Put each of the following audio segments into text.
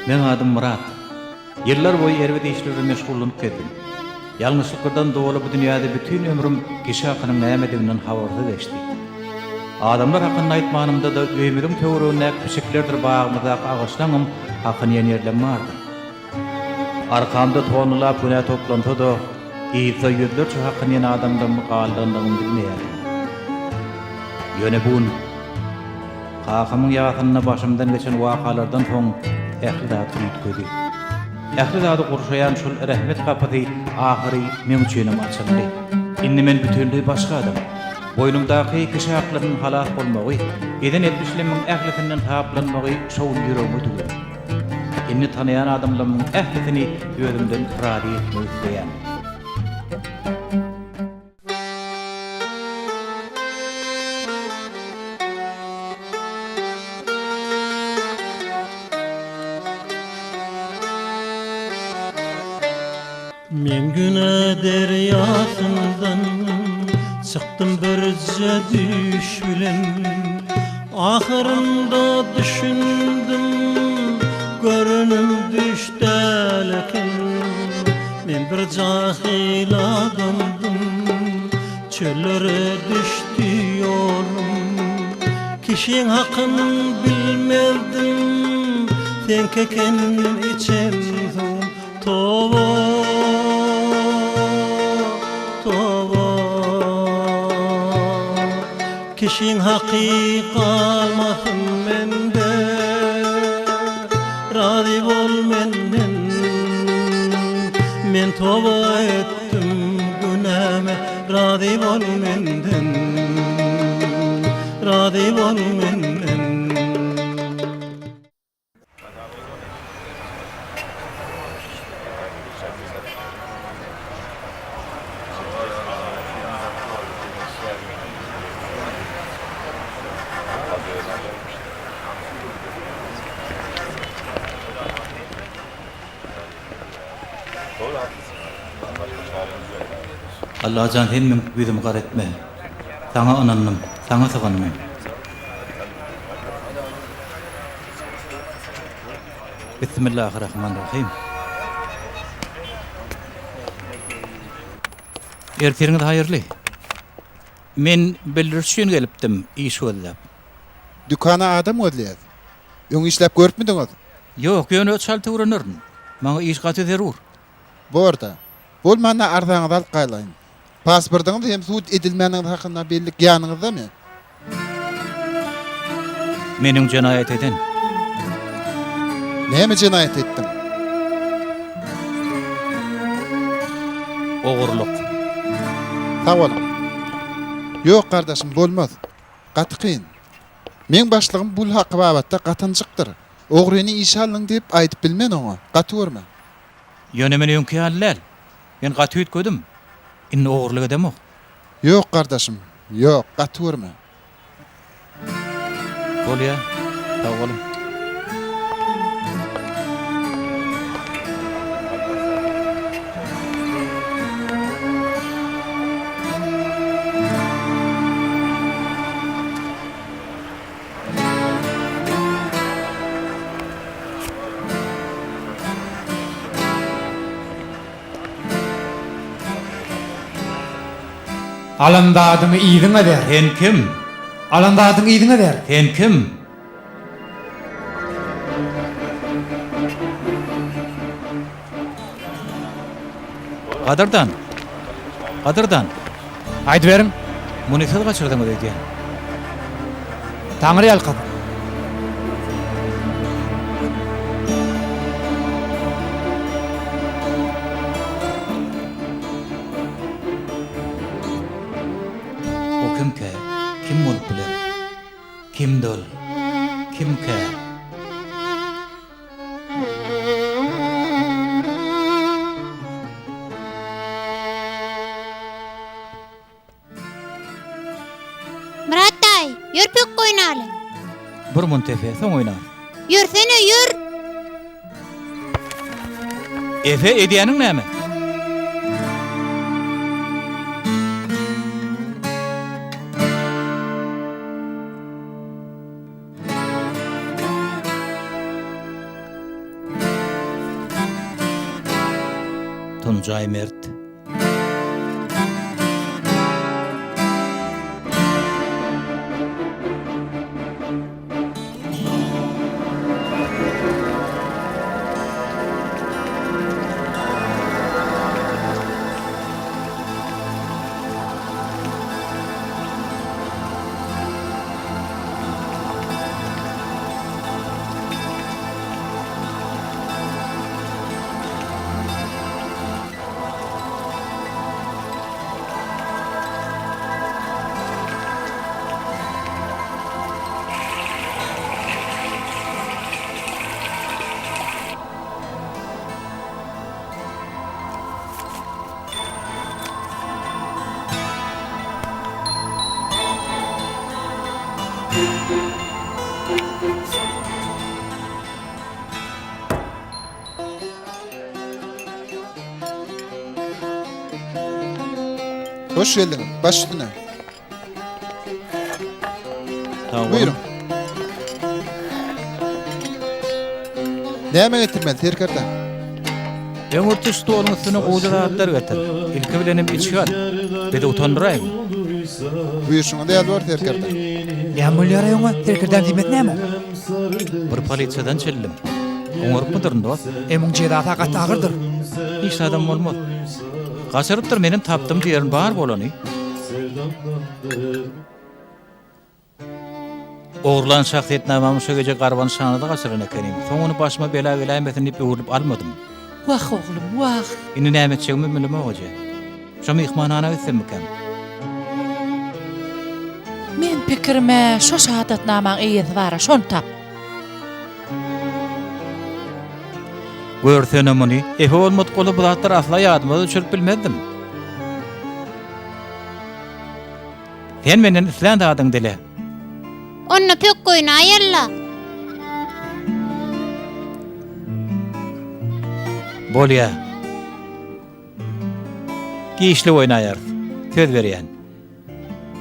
Meň adym Myrat. Ýyllar boýy erbet işler bilen meşgullanyp gezdim. Ýalňyşlyklardan doly bu dünýäde bütin ömrüm kişi hakynyň nämediginden habarsyz geçdi. Adamlar hakynda aýtmanymda-da öýümiziň töweregindäki pişiklerdir bagymyzdaky agaçlaňam hakyny iýen ýerlem bardyr. Arkamda tonnalap günä toplansa-da, yzda ýüzlerçe hakyny iýen adamlaryň galdandygyny bilmeýärdim. Ýöne bu gün kakamyň ýasynda başymdan geçen wakalardan soň ähli zat üýtgedi. Ähli zady gurşaýan şol rehmet gapysy ahyry meň üçinem açyldy. Indi men bütinleý başga adam. Boýnumdaky kişi haklarynyň halas bolmagy, eden etmişlerimiň ählisinden saplanmagy şo gün ýüregime düwüldi. Indi tanaýan adamlarymyň ählisini özümden razy etmek isleýän. Men günä derýasyndan çykdym birje düýş bilen Ahyrynda düşündim görenim düýş däl eken Men bir jahyl adamdym Çöllere düşdi ýolum Kişiň hakyn bilmezdim Seňki eken içen suwum Toba, toba Kişiň haky galmasyn mende Razy bol menden Men toba etdim günäme Razy bol menden Razy bol menden. Allajan sen meň ýüzümi gara etme. Saňa ynandym, saňa sygyndym. Bismillahirrahmanirrahim. Ertiriňiz haýyrly. Men bildiriş üçin gelipdim, iş gözläp. Dükana adam gözleýäs. Öň işläp görüpmidiňiz? Ýok, ýöne çalt öwrenerin. Maňa iş gaty zerur. Borda. Bolmanda arzaňyzy alyp gaýlaýyn. Pasportyňyz hem sud edilmäniňiz hakynda bellik ýanyňyzdamy? Meniň jenaýat eden. Näme jenaýat etdiň? Ogurlyk. Sag boluň. Ýok, gardaşym, bolmaz. Gaty kyn. Meň başlygym pul haky babatda gatynjykdyr. Ogryny işe aldyň diýip aýdyp bilmen oňa. Gaty görme. Ýöne men öňki ýaly däl. Men gaty üýtgedim. Indi ogurlyk edemok. Ýok, gardaşym, ýok, gaty görme. Bolýa, sag boluň. Alan zadyňy yzyňa ber. Sen kim? Alan zadyňy yzyňa ber. Sen kim? Gadyrdan! Gadyrdan! Aýdyberiň. Muny siz gaçyrdyňyz öýdýän. Taňry ýalkasyn. O kimkä? Kim bolup biler? Kimdi ol? Kimkä? Myrat daýy, ýör pökgi oýnaly. Bir munt Efe, soň oýnarys. Ýörsene, ýör! Efe, edýäniň näme? Tunjaý mert. Hoş geldiňiz. Baş üstüne. Sag boluň. Buyurun. Näme getirmeli serkerde? Öňürti stoluň üstüne gowja zatlar getir. Ilki bilenem içgi al. Bizi utandyraýma. Buýurşyňyz ýaly bor serkerde. Näme bolýar-aý oňa? Serkerdäm diýmesi näme? Bir polisiýadan çeldim. Oňarypmydyryn dost? E muň jezasy-a gaty agyrdyr. Hiç zadam bolmaz. Gaçyrypdyr menem tapdym diýerin bar bolany. Ogurlan şahsyýetnamamy şo gije garbanyşhanada gaçyran ekenim. Soň ony başyma bela geläýmesin diýip öwrülip almadym. Wah oglum, wah! Indi näme etjegimi bilemok eje. Şo myhmanhana gitsemmikäm? Meň pikirim-ä şo şahadatnamaň eýesi bar-a, şony tap. Görsene muny, epe bolmadyk bolsa bu zatlary asla ýadyma-da düşürip bilmezdim. Sen menden islän zadyňy dile. Onda pökgüni aýyr-la. Bolýa. Giçlik oýnaýarys. Söz berýän.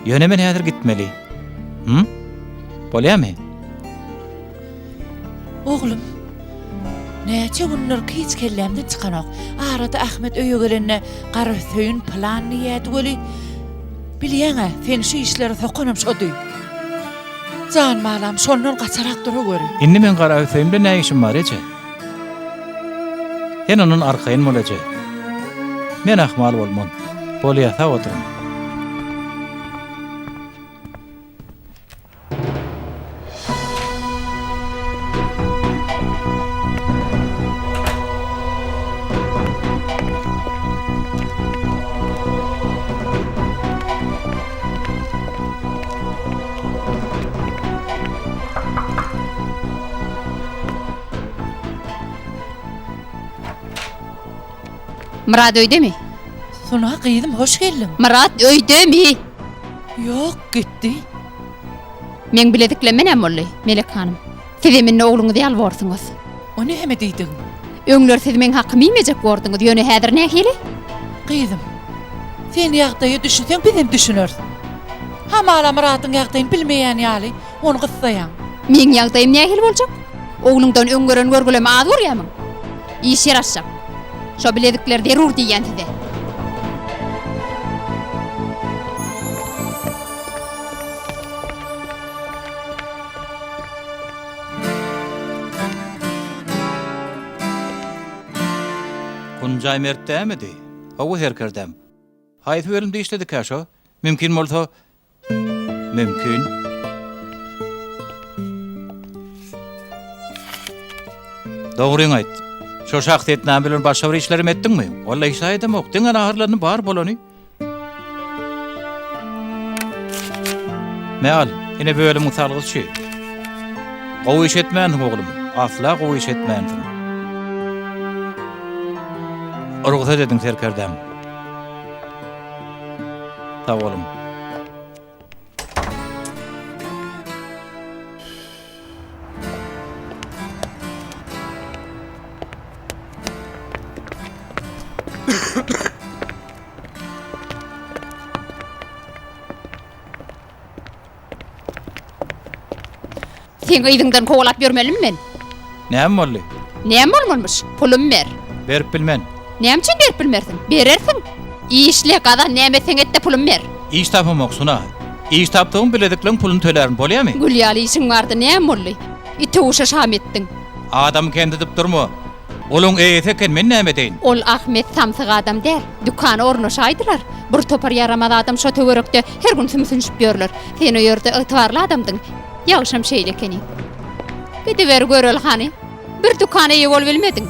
Ýöne men häzir gitmeli. Hum? Bolýamy? Oglum, näçe gündür hiç kellämden çykanok. Arada Ahmet öýe gelende Garahüseýin pylan diýýärdi weli, bilýäň-ä, seni şu işlere sokanam şody. Jan balam, şondan gaçarak duraweri. Indi meň Garahüseýin bilen nä işim bar, eje? Sen ondan arkaýyn bol, eje. Men ahmal bolman. Bolýa, sag oturyň. Myrat öýdemi? Sona gyzym hoş geldiň. Myrat öýdemi? Ýok, gitdi. Meň bileziklemme näme boldy, Melek hanym? Sizem indi ogluňyz ýaly borsuňyz. O näme diýdigiň? Öňler siz meň hakymy iýmejek borduňyz, ýöne häzir nähili? Gyzym, sen ýagdaýa düşünseň bizem düşüneris. Hamala Myradyň ýagdaýyny bilmeýän ýaly, ony gyssaýaň. Meň ýagdaýym nähili boljak? Ogluňdan öň gören görgülemi az görýämiň? Iş ýer açjak. Şo bilezikler zerur diýýän size. Kunjaý mert dämidi? Hawa serkerdäm. Haýsy bölümde işledikä şo? Mümkin bolsa Mümkin. Dogryňy aýt. Şo şahsyýetname bilen başga bir işlerem etdiňmi? Walla hiç zat edemok. Diňe ahyrlaryny bar bolany. Me al, ine bölümiň salgysy şu. Gowy iş etmänsiň oglum. Asla gowy iş etmänsiň. Rugsat ediň serkerdäm. Sag boluň. Seň yzyňdan kowalap ýörmelimi men? Näme boldy? Näme bolmalymyş? Pulumy ber. Berip bilmen. Näme üçin berip bilmersiň? Berersiň. Işle, gazan, näme etseň et-de pulumy ber. Iş tapamok, Suna. Iş tapdygym bilezikleň puluny tölärin, bolýamy? Gül ýaly işiň bardy, näme boldy? Itoguşa şam etdiň. Adamy kemsidip durma. Olaň eýesi eken, men näme edeýin? Ol Ahmet samsyk adam däl. Dükana ornaşaýdylar. Bir topar ýaramaz adam şo töwerekde her gün sümsünişip ýörler. Sen o ýerde ygtybarly adamdyň. Ýagşam şeýle ekeni. Gidiber göreli hany. Bir dükana eýe bolubilmediň.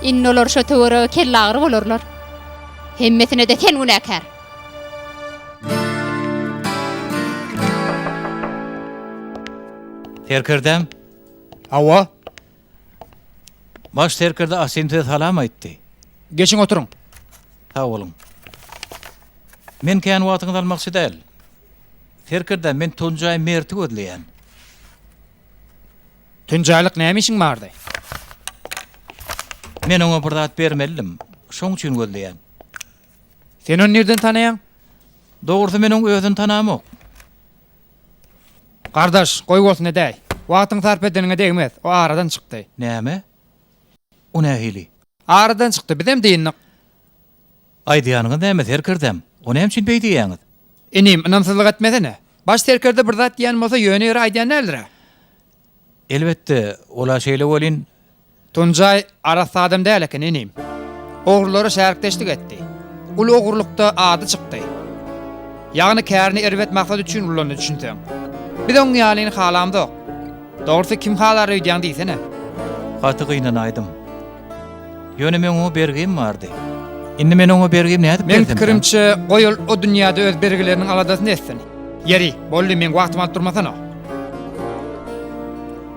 Indi olar şo töwerege kellagyry bolarlar. Hemmesine-de sen günäkär. Serkerdäm. Hawa. Baş serkerde Asim size salam aýtdy. Geçiň oturyň. Sag boluň. Men kän wagtyňyzy almakçy däl. Serkerdäm, men Tunjaý Merti gözleýän. Tunjaýlyk näme işiň bardy? Men oňa bir zat bermelidim. Şoň üçin gözleýän. Sen ony nirden tanaýaň? Dogrusy men oň özüni tanamok. Gardaş, goý bolsun edäý. Wagtyňy sarp edeniňe degmez. O aradan çykdy. Näme? O nähili? Aradan çykdy, bizem dyndyk. Aýdýanyňyz näme, serkerdäm? O näme üçin beý diýýäňiz? Inim, ynamsyzlyk etmesene. Baş serkerde bir zat diýen bolsa ýöne ýere aýdýan däldir-ä. Elbetde, ol-a şeýle welin, Tunjaý arassa adam däl eken, inim. Ogrulara şärikdeşlik etdi. Uly ogurlykda ady çykdy. Ýagny kärini erbet maksat üçin ullandy düşünseň. Biz oň ýalyny halamzok. Dogrusy kim halar öýdýäň diýsene. Gaty gynanaýdym. Ýöne meň oňa bergim bardy. Indi men oňa bergim nädip Meň bersem? pikirimçe, goý ol o dünýäde öz bergileriniň aladasyny etsin. Ýeri, boldy, meň wagtymy alyp durmasana.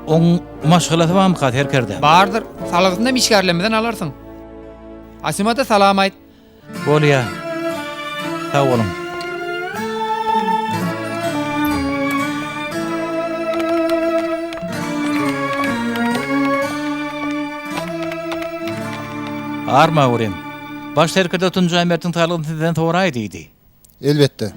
Oň maşgalasy barmyka serkerde? Bardyr. Salgysyny hem işgärlerimizden alarsyň. Asima-da salam aýt. Bolýa. Sag boluň. Arma görem. Baş serkerde Tunjaý Mertiň salgysyny sizden soraý diýdi. Elbetde.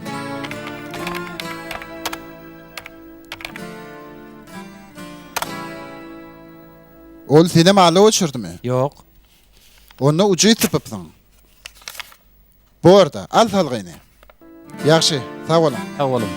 Ol senem ala göçürdimi? Ýok. Onda ujyz sypypsyň. Borda, al salgyny. Ýagşy, sag boluň. Sag boluň.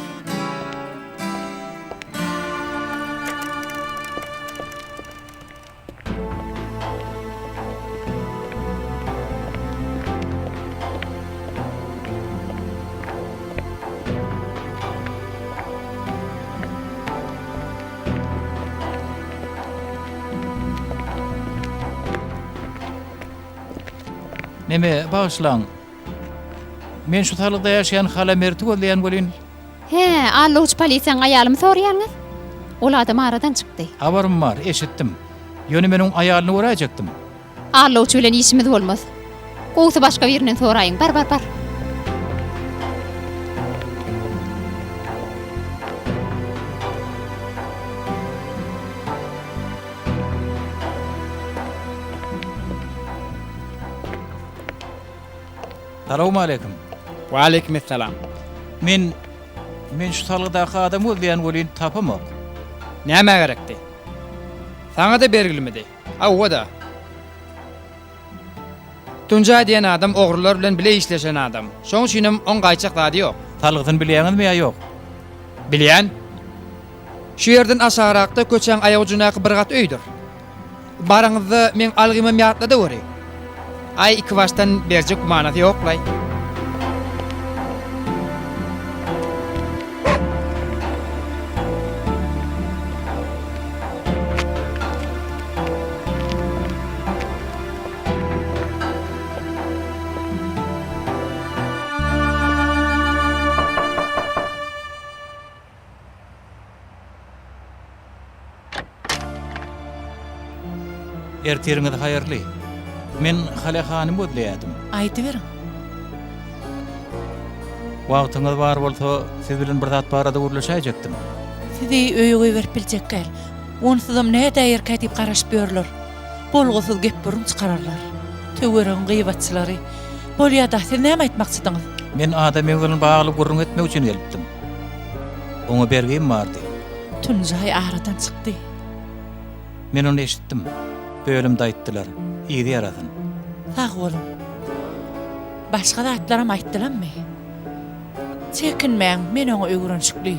Neme, bagyşlaň. Men şu salgyda ýaşaýan Hala Merti gözleýän welin. Hä, allawçy polisiýaň aýalymy soraýaňyz? Ol adam aradan çykdy. Habarym bar, eşitdim. Ýöne men oň aýalyny göräýjekdim. Allawçy bilen işimiz bolmaz. Gowusy başga birinden soraýyň. Bar, bar, bar. Salowmaleýkim. Waleýkimessalam. Men, men şu salgydaky adamy gözleýän welin tapamok. Nämä gerekdi? Saňa-da bergilimidi? Hawa-da. Tunjaý diýen adam ogrular bilen bile işleşen adam. Şoň üçinem oň gaýtjak zady ýok. Salgysyny bilýäňizmi ýa ýok? Bilýän. Şu ýerden aşagrakda köçäň aýagujundaky bir gat öýdür. Baraňyzda meň algymam ýatladaweri. Aý ikibaşdan berjek gümanasy ýoklaý. Ertiriňiz haýyrly. Men Hale hanymy gözleýärdim. Aýdyberiň. Wagtyňyz bar bolsa, siz bilen bir zat barada gürleşäýjekdim. Sizi öýe goýberip biljek däl. Onsuzam nädäýerkä diýip garaşyp ýörler. Bolgusyz gep-gürrüň çykararlar. Töweregiň gybatçylary. Bolýa-da, siz näme aýtmakçydyňyz? Men adam bilen bagly gürrüň etmek üçin gelipdim. Oňa bergim bardy. Tunjaý aradan çykdy. Men ony eşitdim. Bölümde aýtdylar. Yzy ýarasyn. Sag boluň. Başga zatlaram aýtdylammy? Çekinmäň, men oňa öwrenişikli.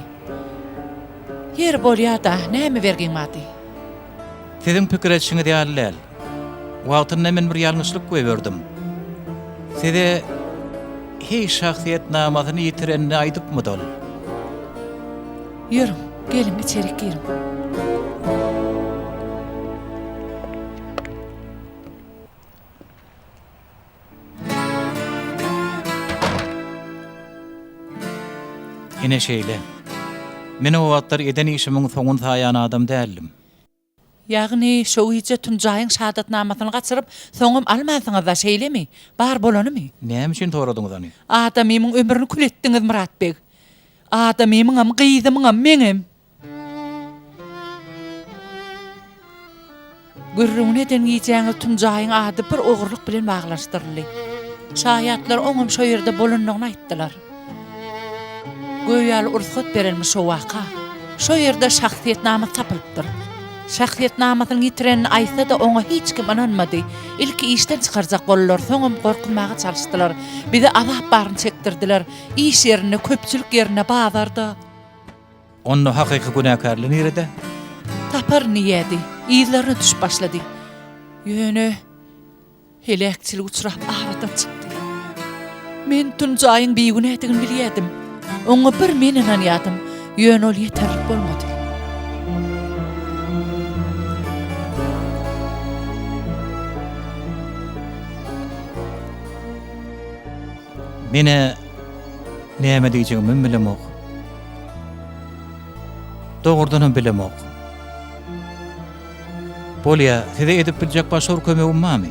Ýeri bolýa-da, näme bergiň bardy? Siziň pikir edişiňiz ýaly däl. Wagtynda men bir ýalňyşlyk goýberdim. Size heý şahsyýetnamasyny ýitirenini aýdypmydy ol? Ýörüň, geliň, içerik giriň. Ine şeýle. Men o wagtlar eden işimiň soňuny saýan adam däldim. Ýagny, şo gije Tunjaýyň şahadatnamasyny gaçyryp, soňam almansyňyz-da, şeýlemi? Bar bolanymy? Näme üçin soradyňyz ony? Adamymyň ömrüni kül etdiňiz, Myrat beg. Adamymyňam, gyzymyňam, meňem. Gürrüňini eden gijäňiz Tunjaýyň ady bir ogurlyk bilen baglanyşdyryldy. Şaýatlar oňam şo ýerde bolandygyny aýtdylar. Göýä rugsat berenmiş şo waka. Şo ýerde şahsyýetnamasy tapylypdyr. Şahsyýetnamasyny ýitirenini aýtsa-da oňa hiç kim ynanmady. Ilki işden çykarjak boldular, soňam gorkuzmaga çalyşdylar. Bize azap baryny çekdirdiler. Iş ýerinde, köpçülik ýerinde, bazarda. Onda hakyky günäkärler nirede? Taparyn diýýärdi. Yzlaryna düşüp başlady. Ýöne heläkçilige uçrap aradan çykdy. Men Tunjaýyň bigünädigini bilýärdim. Oňa bir men ynanýardym. Ýöne ol ýeterlik bolmady. Men-ä näme diýjegimem bilemok. Dogrudanam bilemok. Bolýa, size edip biljek başga bir kömegim barmy?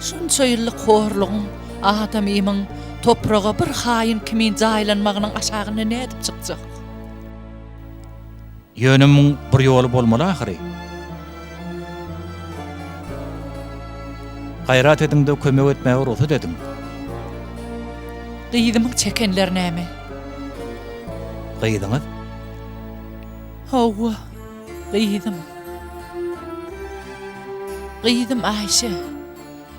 Şunça ýyllyk horlugyň, adamymyň topraga bir haýyn kimin jaýlanmagynyň aşagynda nädip çykjak? Ýöne muň bir ýoly bolmaly ahyry. Gaýrat ediň-de kömek etmäge rugsat ediň. Gyzymyň çekenleri näme? Gyzyňyz? Hawa, gyzym. Gyzym Aýşe.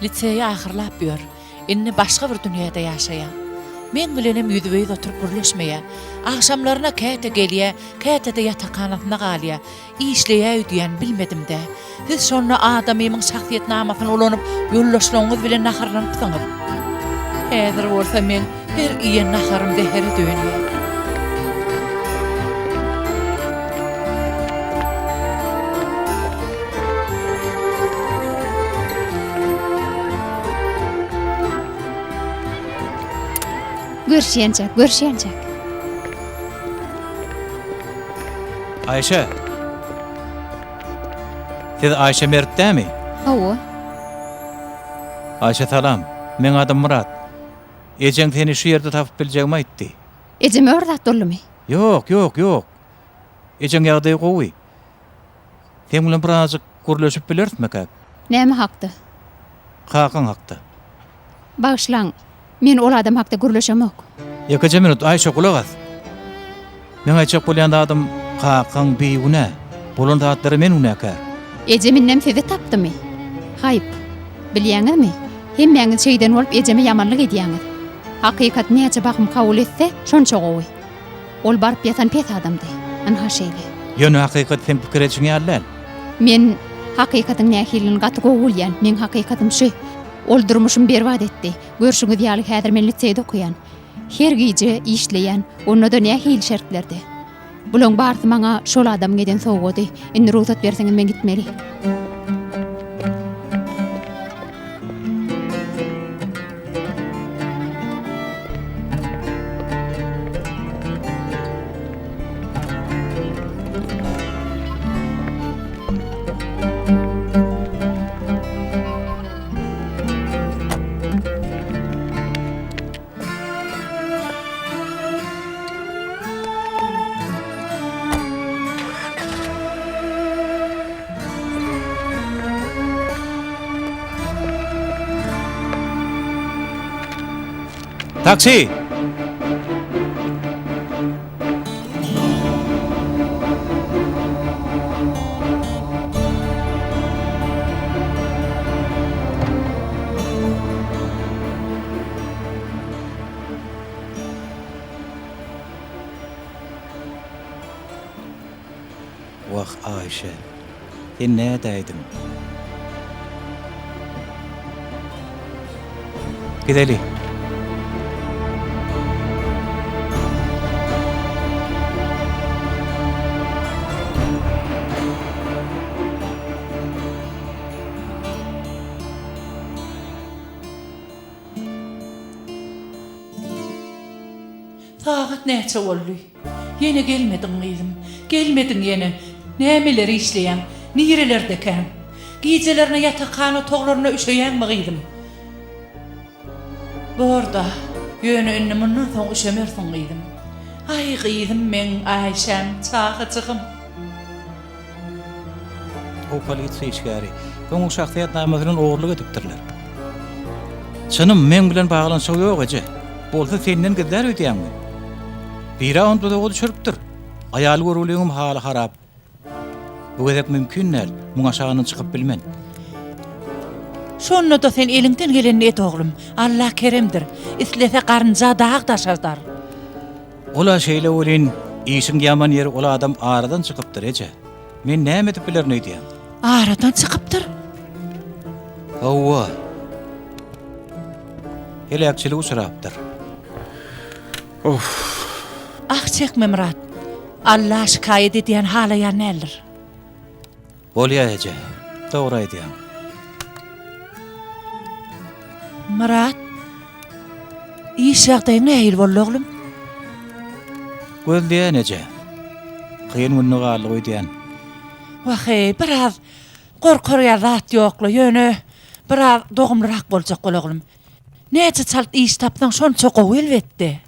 Liseýi ahyrlap ýör. Indi başga bir dünýäde ýaşaýar. Meň bilenem ýüzbe-ýüz oturyp gürleşmeýär. Agşamlaryna käte gelýär, käte-de ýatakhanasynda galýar. Işleýär öýdýän, bilmedim-dä. Siz şonda adamymyň şahsyýetnamasyny ulanyp, ýoldaşlaryňyz bilen naharlanypsyňyz. Häzir bolsa meň her iýen naharym zähere dönýär. Görüşýänçäk, görüşýänçäk. Aýşe! Siz Aýşe Mert dämi? Hawa. Aýşe salam. Meň adym Myrat. Ejeň seni şu ýerde tapyp biljegimi aýtdy. Ejeme bir zat boldumy? Ýok, ýok, ýok. Ejeň ýagdaýy gowy. Seň bilen birazajyk gürleşip bilerismikäk? Näme hakda? Kakaň hakda. Bagyşlaň, men ol adam hakda gürleşemok. Ýekeje minut, Aýşe, gulak as. Meň aýtjak bolýan zadym, kakaň bigünä. Bolan zatlara men günäkär. Ejem indem sizi tapdymy? Haýp. Bilýäňizmi, hemmäňiz şeýden bolup ejeme ýamanlyk edýäňiz. Hakykaty näçe bahym kabul etse, şonça gowy. Ol baryp ýatan pes adamdy. Ynha şeýle. Ýöne hakykat seň pikir edişiň ýaly däl. Men hakykatyň nähilidigini gaty gowy bilýän. Meň hakykatym şu. Ol durmuşymy berbat etdi. Görşüňiz ýaly häzir men liseýde okaýan. Her gije işleýän. Onda-da nähili şertlerde. Bulaň barysy maňa şol adamyň eden sowgady. Indi rugsat berseňiz men gitmeli. Taksi! Aýşe, sen nädäýdiň? Gideli. Sagat näçe boldy? Ýene gelmediň gyzym. Gelmediň ýene. Nämeler işleýäň? Nirelerdekäň? Gijelerine ýatakhana otaglarynda üşeýäňmi gyzym? Bor-da, ýöne indi mundan soň üşemersiň gyzym. Aý gyzym meň, Aýşäm, çagajygym. O polisiýa işgäri. Onuň şahsyýetnamasy bilen ogurlyk edipdirler. Çynym, meň bilen baglanyşygy ýok, eje. Bolsa senden gizlär öýdýäňmi? Biri ony duzaga düşüripdir. Aýal görgüliňem haly harap. Bu gezek mümkin däl, muň aşagyndan çykyp bilmen. Şonda-da sen eliňden gelenini et, oglum. Alla keremdir. Islese garynja dag daşardar. Ol-a şeýle welin, işiň ýaman ýeri ol adam aradan çykypdyr, eje. Men näme edip bilerin öýdýäň? Aradan çykypdyr? Hawa. Heläkçilige uçrapdyr. Of. Ah çekme Myrat. Alla şikaýat edýän halaýan däldir. Bolýa eje. Dogry aýdýaň. Myrat. Iş ýagdaýyň nähili boldy oglum? Gözleýän eje. Kyn günde galdyk öýdýän. Wah-eý, biraz gorkar ýaly zat ýok-la, ýöne biraz dogumlyrak boljak bol oglum. Näçe çalt iş tapsaň, şonça gowy elbetde.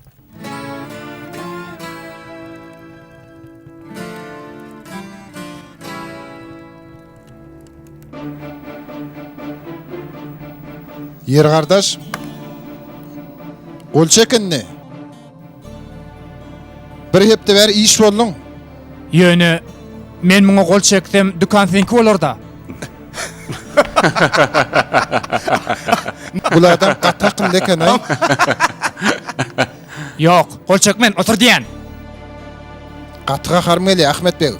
Ýeri gardaş, gol çek indi. Bir hepde bäri iş bolduň. Ýöne men muňa gol çeksem, dükan seňki bolar-da. Bul adam gaty akylly eken-aý. Ýok, gol çekmen, otur diýýän. Gaty gaharym gelýär, Ahmet beg.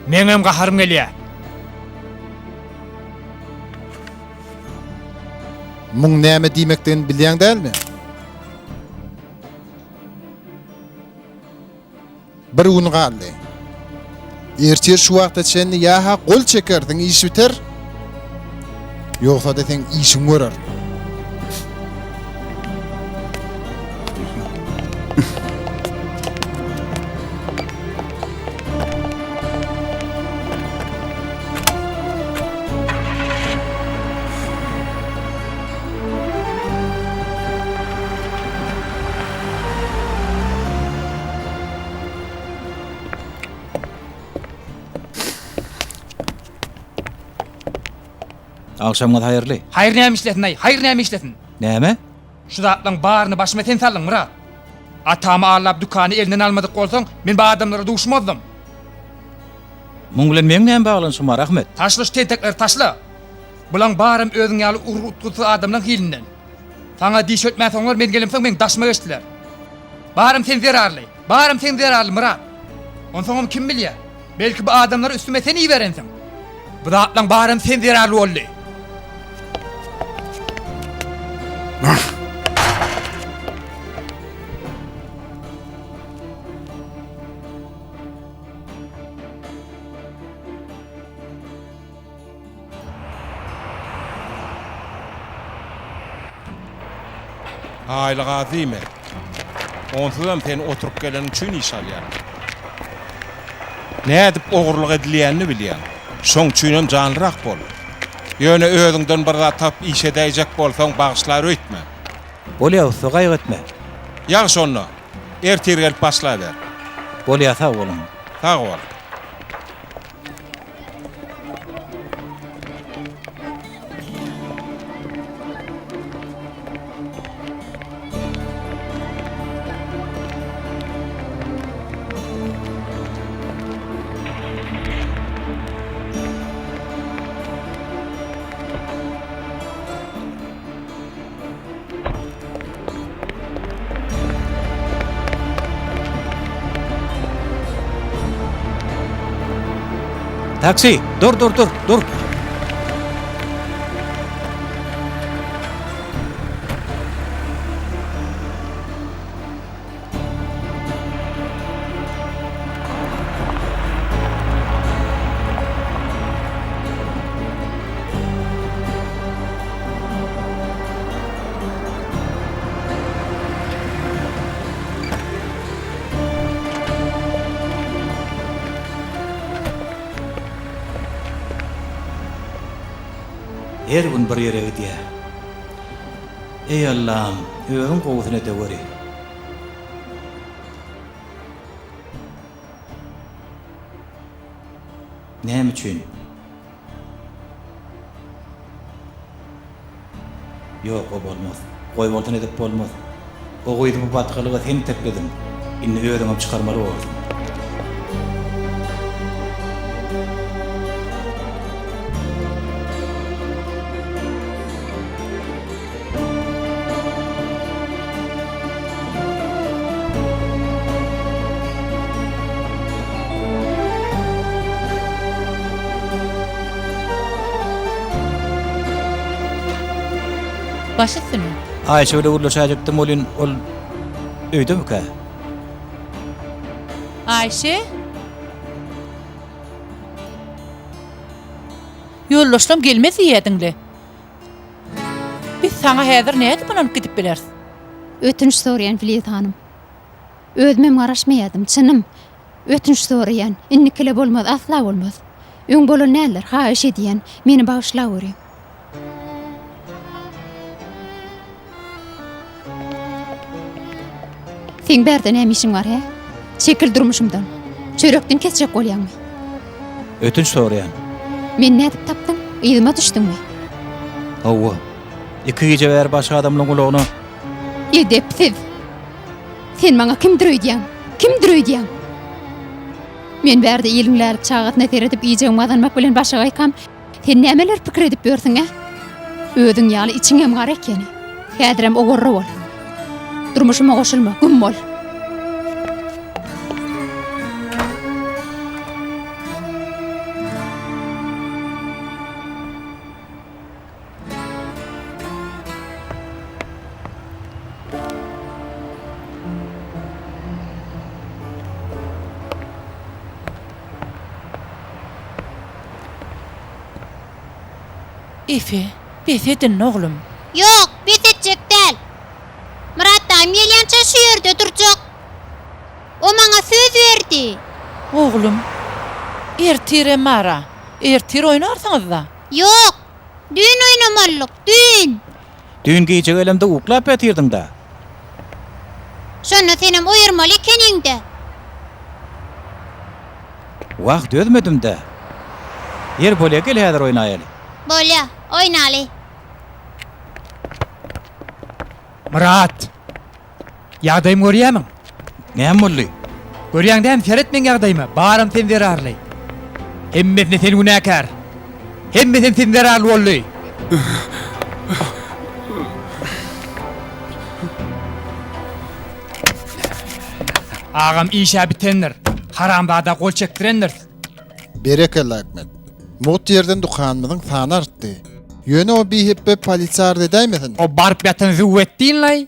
Meňem gaharym gelýär. Muň näme diýmekdigini bilýäň dälmi? Bir gün galdy. Ertir şu wagta çenli ýa-ha gol çekersiň iş biter, ýogsa-da seň işiň görer. Agşamyňyz haýyrly. Haýyr näme işlesin-aý, haýyr näme işlesin? Näme? Şu zatlaň baryny başyma sen saldyň, Myrat. Atamy aldap dükany elinden almadyk bolsaň, men bu adamlara duşmazdym. Muň bilen meň näme baglanyşygym bar, Ahmet? Taşla şu tentekleri, taşla! Bulaň baram özüň ýaly ugur-utgulsyz adamlaň hilinden. Saňa diş ötmänsoňlar men gelemsoň meň daşyma geçdiler. Baram sen zerarly. Baram sen zerarly Myrat. Onsoňam kim bilýä. Belki bu adamlary üstüme sen iberensiň. Bu zatlaň baram sen zerarly boldy. Aýlyk az diýme. Onsuzam sen oturyp geleniň üçin iş alýan. Nädip ogurlyk edilýänini bilýäň. Şoň üçinem janlyrak bol. Ýöne özüňden bir zat tapyp iş edäýjek bolsaň bagyşlar öýtme. Bolýa ussa gaýgy etme. Ýagşy onda. Ertir gelip başlaber. Bolýa sag boluň. Sag bol. Taksi! Dur, dur, dur, dur! Her gün bir ýere gidýär. Eý Allam, özüň gowusyny edeweri. Näme üçin? Ýok, o bolmaz. Goýbolsun edip bolmaz. O gyzy bu batgalyga sen iteklediň. Indi özüňem çykarmaly borsuň. Baş üstüne. Aýşe bile gürleşäýjekdim welin, ol öýdemikä? Aýşe? Ýoldaşlam gelmez diýýädiň-le. Biz saňa häzir nädip ynanyp gidip bileris? Ötünç soraýan Filiz hanym. Özümem garaşmaýadym, çynym. Ötünç soraýan. Indikile bolmaz, asla bolmaz. Öň bolan däldir, haýyş edýän, meni bagyşlaweri. Seň bärde näme işiň bar, hä? Çekil durmuşymdan. Çörekden kesjek bolýaňmy? Ötünç soraýan. Meni nädip tapdyň? Yzyma düşdüňmi? Hawa. Iki gije bäri başga adamlaň gulagyna. Edepsiz! Sen maňa kimdir öýdýäň? Kimdir öýdýäň? Men bärde iliň lälik çagasyna seredip iýjegimi gazanmak bilen başagaýkam, sen nämeler pikir edip ýörsüň, ä? Özüň ýaly içiňem gara ekeni. Häzirem owarra bol. Durmuşyma goşulma, güm bol. Efe, bes edin, oglum. Ýok, bes etjek däl. Myrat daýym gelýänçä şu ýerde durjak. O maňa söz berdi. Oglum, ertirem bar-a. Ertir oýnarsyňyz-da. Ýok, düýn oýnamalydyk, düýn. Düýn gije gelemde uklap ýatyrdyň-da. Şonda senem oýurmaly ekeniň-dä. Wah, dözmedim-dä. Ýeri bolýa, gel häzir oýnaýaly. Bolýa, oýnaly. Myrat! Ýagdaýymy görýämiň? Näme boldy? Görýäň dämi, seret meň ýagdaýyma, baram sen zerarly. Hemmesine sen günäkär. Hemmesem sen zerarly boldy. Agam iş-ä bitendir. Haramzada gol çekdirendiris. Berekella Ahmet. Mugt ýerden dükanymyzyň sany artdy. Ýöne o bihepbe polisiýa arz edäýmesin. O baryp ýatan züwwetdin-laý.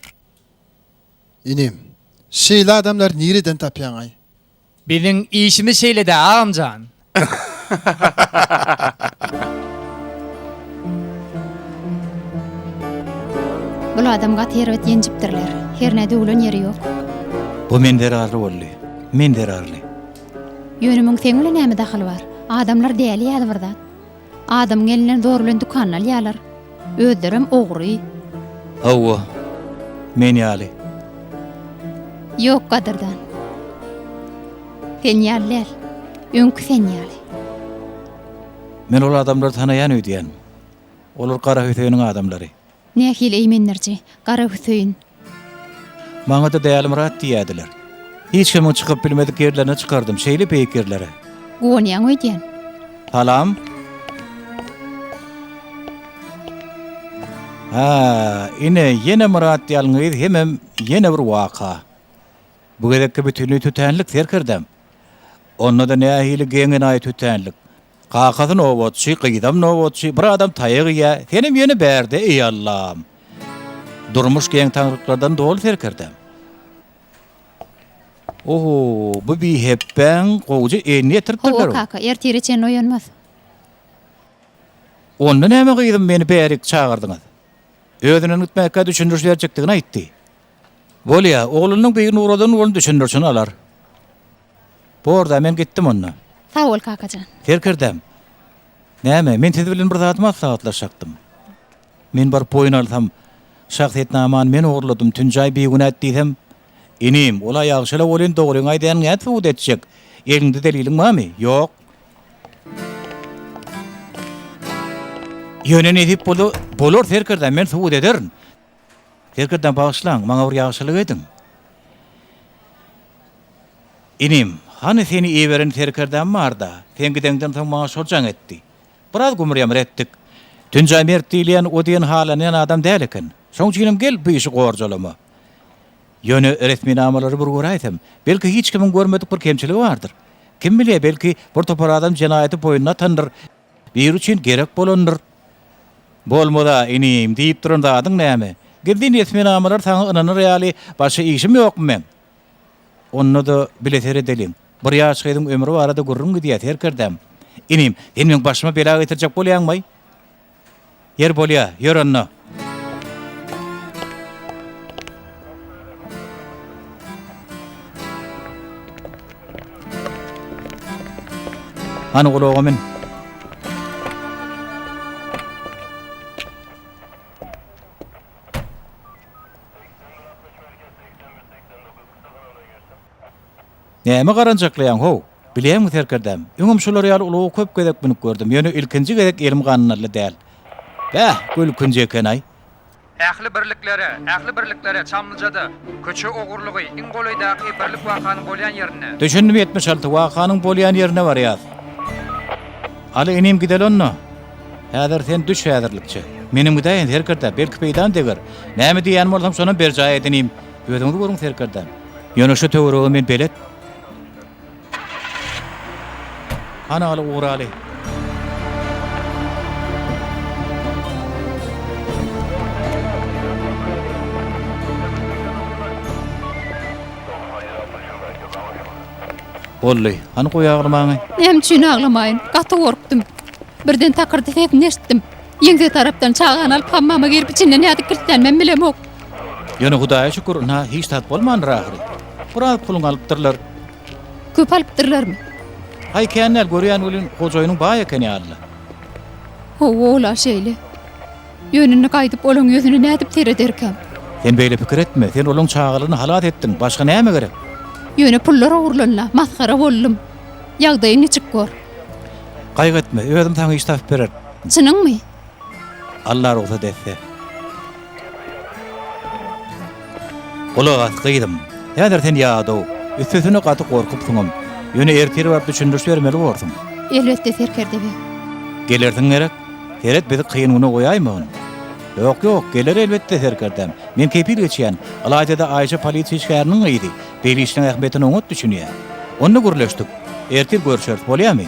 Inim, şeýle adamlary nireden tapýaňaý? Biziň işimiz şeýle-dä, agamjan. Bul adam gaty erbet ýenjipdirler. Hernä döwlen ýeri ýok. Bu men zerarly boldy. Men zerarly. Ýöne muň seň bilen näme dahyly bar? Adamlar däli ýaly bir zat. Adamyň elinden zor bilen dükanyny alýarlar. Özlerem ogry. Hawa, men ýaly. Ýok, gadyrdan. Sen ýaly däl. Öňki sen ýaly. Men ol adamlary tanaýan öýdýän. Olar Gara Hüseýiniň adamlary. Nähili eýmendiriji, Gara Hüseýin. Maňa-da Dälimyrat diýýärdiler. Hiç kimiň çykyp bilmedik ýerlerine çykardym, şeýle beýik ýerlere. Guwanýaň öýdýän. Salam. Hä, ine, ýene Myrat ýalňyz hemem ýene bir waka. Bu gezekki bütinleý tötänlik, serkerdäm. Onda-da nähili geň-enaýy tötänlik. Kakasy nobatçy, gyzam nobatçy, bir adam taýak iýýä, senem ýene bärde, eý Allam! Durmuş geň-taňlyklardan doly serkerdäm. Oho, bu bihepbäň gowuja elini ýetiripdirler. Hawa kaka, ertire çenli oýanmaz. Onda näme gyzym meni bärik çagyrdyňyz? Özünden gitmäkä düşündiriş berjekdigini aýtdy. Bolýa, oglunyň birini ugradan bolun düşündirişini alar. Borda, men gitdim onda. Sag bol kakajan. Serkerdäm, näme, men siz bilen bir zady maslahatlaşjakdym. Men baryp boýun alsam, şahsyýetnamany men ogurladym, Tünjaý bigünä diýsem, inim, ol-a ýagşy-la welin dogryňy aýdýanyňy nädip subut etjek? Eliňde deliliň barmy? Ýok. Ýöne nesip bolsa, bolar serkerdäm, men subut ederin. Serkerdäm, bagyşlaň, maňa bir ýagşylyk ediň. Inim, hany seni iberen serkerdäm bar-da, sen gideňden soň maňa şol jaň etdi. Biraz gümür-ýamyr etdik. Tünjaý mert diýilýän o diýen halanýan adam däl eken. Şoň üçinem gel bu işi gorjalama. Ýöne resminamalary bir göräýsem, belki hiç kimiň görmedik bir kemçiligi bardyr. Kim bilýär, belki bir topar adam jenaýaty boýnuna atandyr, biri üçin gerek bolandyr. Bolmaz-a, inim, diýip duran zadyň näme? Gizlin resminamalar saňa ynanar ýaly başga işim ýokmy meň? Onda-da bile seredeliň. Bir ýaş gyzyň ömri barada gürrüň gidýär, serkerdäm. Inim, sen meň başyma bela getirjek bolýaňmaý? Ýer bolýa, ýör onda. Hany gulaga min. Näme garanjaklaýaň, how? Bilýäňmi, serkerdäm, öňem şular ýaly ulaga köp gezek münüp gördüm, ýöne ilkinji gezek elim gandally däl. Bäh, gülkünç eken-aý. Ähli birliklere, ähli birliklere, Çamlyjada, köçe ogurlygy, iň golaýdaky birlik wakanyň bolýan ýerinde. Düşündim, 76, wakanyň bolýan ýerine barýas. Aly inim gideli onda. Häzir sen düş häzirlikçe. Menem gidäýin, serkerde, belki peýdam deger. Näme diýýän bolsam şonam berjaý et inim. Özüňiz görüň serkerdäm. Ýöne şu töwerege men belet. Hany aly ugraly. Boldy. Hany goý aglamaňy. Näme üçin aglamaýyn? Gaty gorkdum. Birden takyrdy sesini eşitdim. Ýeňse tarapdan çagany alyp hammama girip içinden nädip kiltlänmem bilemok. Ýöne Hudaýa şükür, ynha hiç zat bolmandyr ahyry. Biraz puluňy alypdyrlar. Köp alypdyrlarmy? Haý kän däl, görýän welin hojaýynyň baý eken ýaly-la. Hawa, ol-a şeýle. Ýöne indi gaýdyp olaň ýüzüne nädip serederkäm? Sen beýle pikir etme, sen olaň çagalaryny halas etdiň, başga näme gerek? Ýöne pullar ogurlandy, masgara boldum. Ýagdaýy niçik bor? Gaýgy etme, özüm saňa iş tapyp bererin. Çynyňmy? Alla rugsat etse. Gulak as, gyzym. Häzir sen ýadaw, üstesine gaty gorkupsyňam. Ýöne ertir baryp düşündiriş bermeli borsuň. Elbetde, serkerde beg. Gelersiň gerek? Seret, bizi kyn güne goýaýmagyn. Ýok, ýok, geler elbetde, serkerdäm. Men kepil geçýän. Ylaýta-da Aýşa polisiýa işgäriniň gyzy. Beýle işleň ähmiýetine oňat düşünýär. Onda gürleşdik. Ertir görşeris, bolýamy?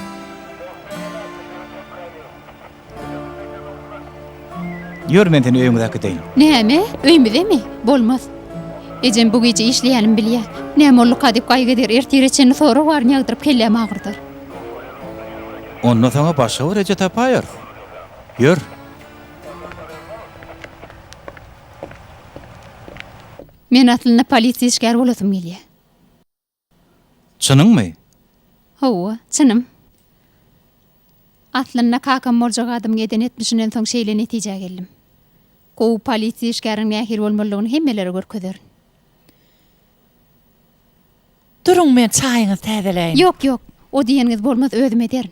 Ýör, men seni öýüňize äkideýin. Näme? Öýmüzemi? Bolmaz. Ejem bu gije işleýänimi bilýär. Näme bolduka diýip gaýgy eder, ertire çenli sorag baryny ýagdyryp kellämi agyrdar. Onda saňa başga bir eje tapaýarys. Ýör. Men aslynda polisiýa işgäri bolasym gelýär. Çynyňmy? Hawa, çynym. Aslynda kakam boljak adamyň eden etmişinden soň şeýle netijä geldim. Gowy polisiýa işgäriniň nähili bolmalydygyny hemmelere görkezerin. Duruň men çaýyňyzy täzeläýin. Ýok, ýok, o diýeniňiz bolmaz özüm ederin.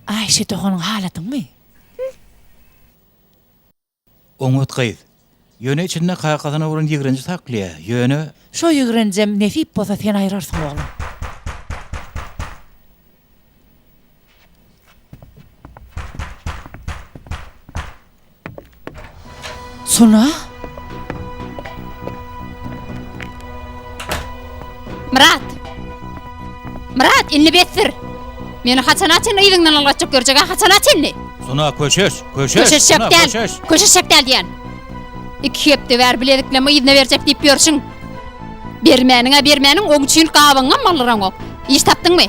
Aýşe doganyň haladyňmy? Oňat gyz. Ýöne içinde kakasyna bolan ýigrenji saklaýar. Ýöne. Şo ýigrenjem nesip bolsa sen aýrarsyň oglum. Sona? Myrat! Myrat, indi besdir! Meni haçana çenli yzyňdan ylgatjak ýörjek-ä, haçana çenli? Suna köşeş, köşeş, Köşeşjek Suna däl, köşeş. köşeşjek däl diýýän. Iki hepde bäri bileziklerimi yzyna berjek diýip ýörşüň. Bermäniň-ä bermäniň, oň üçin gabyňam aldyraňok. Iş tapdyňmy?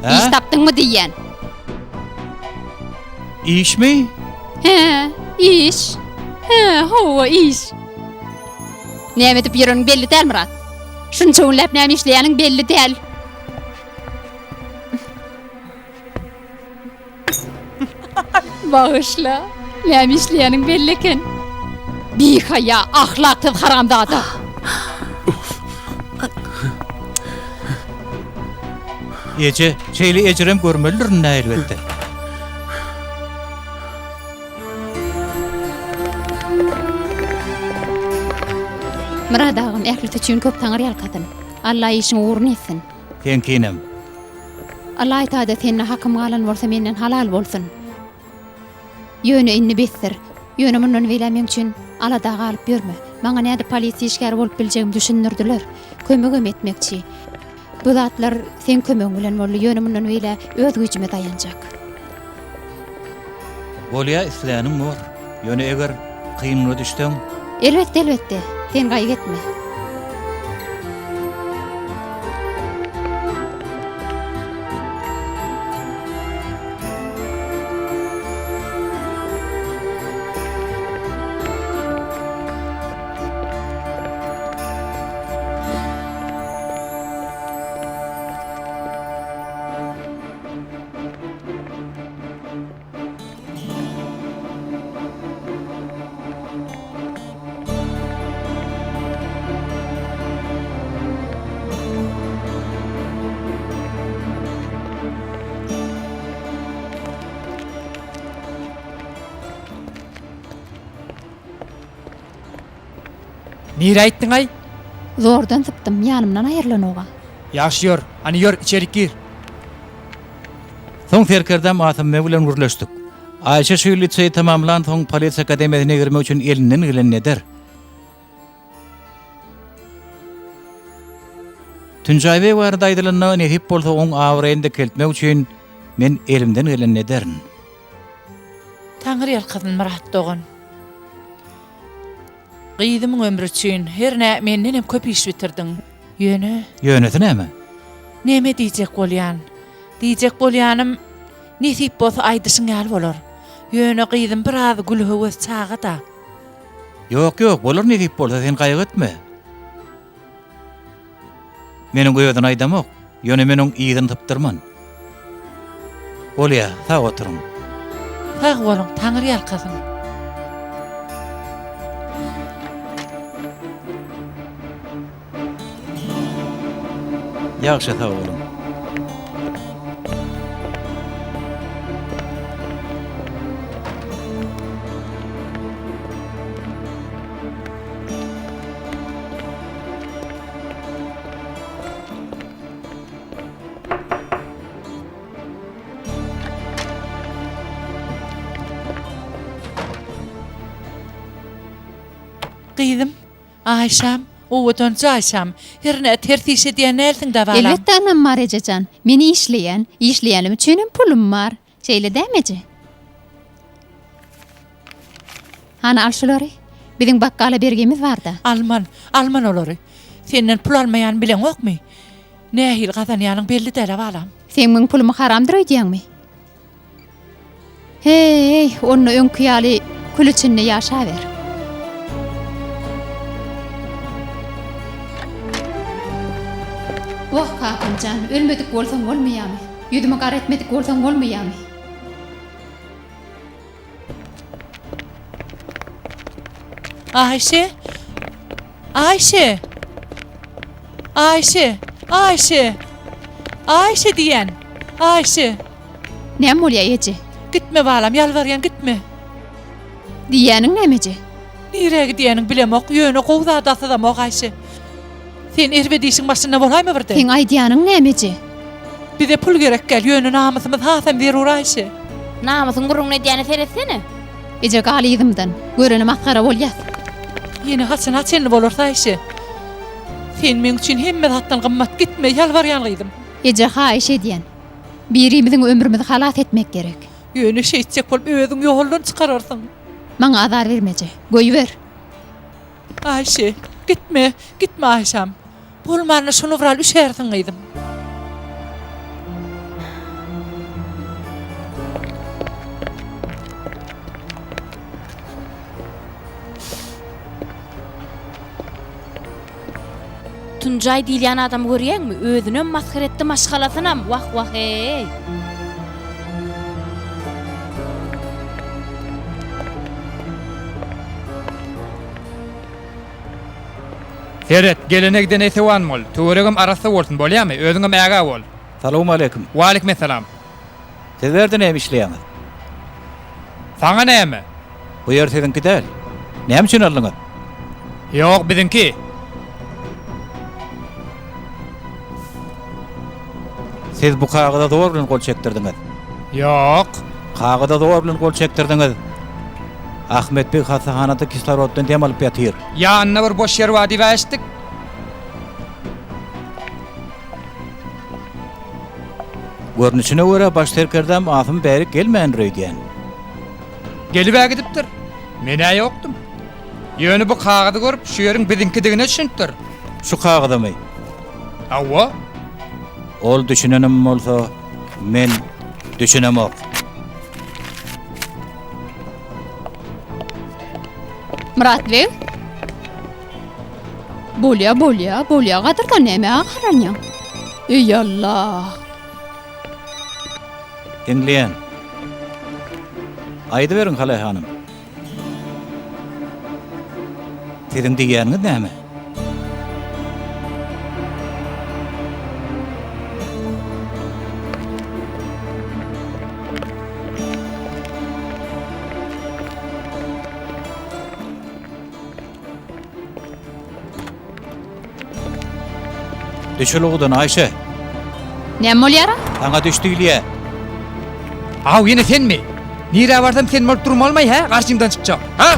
Hä? Iş tapdyňmy diýýän. Işmi? Hä, iş. Hä, hawa, iş. Näme edip ýöreniň belli däl, Myrat. Şunça günläp näme işleýäniň belli däl. Bagyşla, näme işleýäniň belli eken. Bihaýa, ahlaksyz haramzada. Eje, şeýle ejirem görmelidirin-dä elbetde. Myrat agam ählisi üçin köp taňry ýalkasyn. Alla işiň ugruny etsin. Seňkinem. Ylaýtada sende hakym galan bolsa menden halal bolsun. Ýöne indi besdir. Ýöne mundan beýläk meň üçin alada galyp ýörme. Maňa nädip polisiýa işgäri bolup biljegimi düşündirdiler. Kömegem etmekçi. Bu zatlar seň kömegiň bilen boldy, ýöne mundan beýläk öz güýjüme daýanjak. Bolýa isläniň bor. Ýöne eger kyn güne düşseň. Elbetde, elbetde. Sen gaýgy etme. Nirä gitdiň-aý? Zordan sypdym, ýanymdan aýrylanok-a. Ýagşy ýör, hany ýör, içerik gir. Soň serkerdäm Asym beg bilen gürleşdik. Aýşe şu ýyl liseýi tamamlansoň polisiýa akademiýasyna girmek üçin elinden gelenini eder. Tünjaý beg barada aýdylanda, nesip bolsa oň abraýyny dikeltmek üçin men elimden gelenini ederin. Taňry ýalkasyn Myrat dogan. Gyzymyň ömri üçin, hernä mendenem köp iş bitirdiň. Ýöne. Ýönesi näme? Neme diýjek bolýan? Diýjek bolýanym, nesip bolsa aýdyşyň ýaly bolar. Ýöne gyzym biraz gülhöwes çaga-da. Ýok, ýok, bolar nesip bolsa, sen gaýgy etme. Men oň özüni aýdamok, ýöne men oň yzyny sypdyrman. Bolýa, sag oturyň. Sag boluň, Taňry ýalkasyn. Ýagşy sag boluň. Gyzym, Aýşam, owadanjy Aýşam, hernä ters iş edýän dälsiň-dä balam? Elbetde anam bar ejejan. Men işleýän. Işleýänim üçinem pulum bar. Şeýle dämi eje? Hany al şulary. Biziň bakgala bergimiz barda. Alman, alman olary. Senden pul almaýanymy bileňokmy? Nähili gazanýanyň belli däl-ä balam. Seň meň pulumy haramdyr öýdýäňmi? Heý, onda öňki ýaly kül içinde ýaşaber. Wah, kakam jan, ölmedik bolsaň bolmaýamy? Ýüzümi gara etmedik bolsaň bolmaýamy? Aýşe! Aýşe! Aýşe! Aýşe! Aýşe diýýän! Aýşe! Näme bolýa eje? Gitme balam, ýalbarýan gitme. Diýýäniň näme eje? Nirä gidýäniň bilemok, ýöne gowy zada syzamok Aýşe. Sen erbet işiň başynda bolaýma birden. Seň aýdýanyň näme eje? Bize pul gerek däl, ýöne namysymyz hasam zerur Aýşe. Namysyň gürrüňini edýäne seretsene. Eje gal yzymdan, görene masgara bolýas. Ýene haçana çenli bolarys Aýşe? Sen meň üçin hemme zatdan gymmat gitme ýalbarýan gyzym. Eje haýyş edýän. Birimiziň ömrümizi halas etmek gerek. Ýöne şeýtjek bolup özüň ýoldan çykararsyň. Maňa azar berme eje. Goýber. Aýşe, gitme, gitme Aýşam. Bolmanda şuny bir al üşärsiň gyzym. Tunjaý diýilýän adamy görýäňmi? Özünem masgara etdi, maşgalasynam. Wah, wah-eý. Seret, gelene gidene esewan bol. Töweregem arassa bolsun, bolýamy? Özüňem ägä bol. Salowmaleýkim. Waleýkimessalam. Siz bu ýerde näme işleýäňiz? Saňa näme? Bu ýer siziňki däl. Näme üçin aldyňyz? Ýok, biziňki. Siz bu kagyza zor bilen gol çekdirdiňiz. Ýok. Kagyza zor bilen gol çekdirdiňiz. Ahmet beg hassahanada kisloroddan dem alyp ýatyr. Ýanynda bir boş ýer bar diýip-ä eşitdik. Görnüşine görä, baş serkerdäm Asym bärik gelmändir öýdýän. Gelib-ä gidipdir. Men-ä ýokdum. Ýöne bu kagyzy görüp, şu ýeriň biziňkidigine düşünipdir. Şu kagyzamy? Hawa. Ol düşünenem bolsa, men düşünemok. Myrat beg? Bolýa, bolýa, bolýa gadyrdan nämä gaharlanýaň? Eý Allah! Diňleýän. Aýdyberiň Halaý hanym. Siziň diýýäniňiz näme? Düş ulugydan Aýşe. Näme bolýara? Saňa düş diýilýä. Aw ýene senmi? Nirä barsam sen bolup durmalymaý hä? Garşyňdan çykjak. Ha?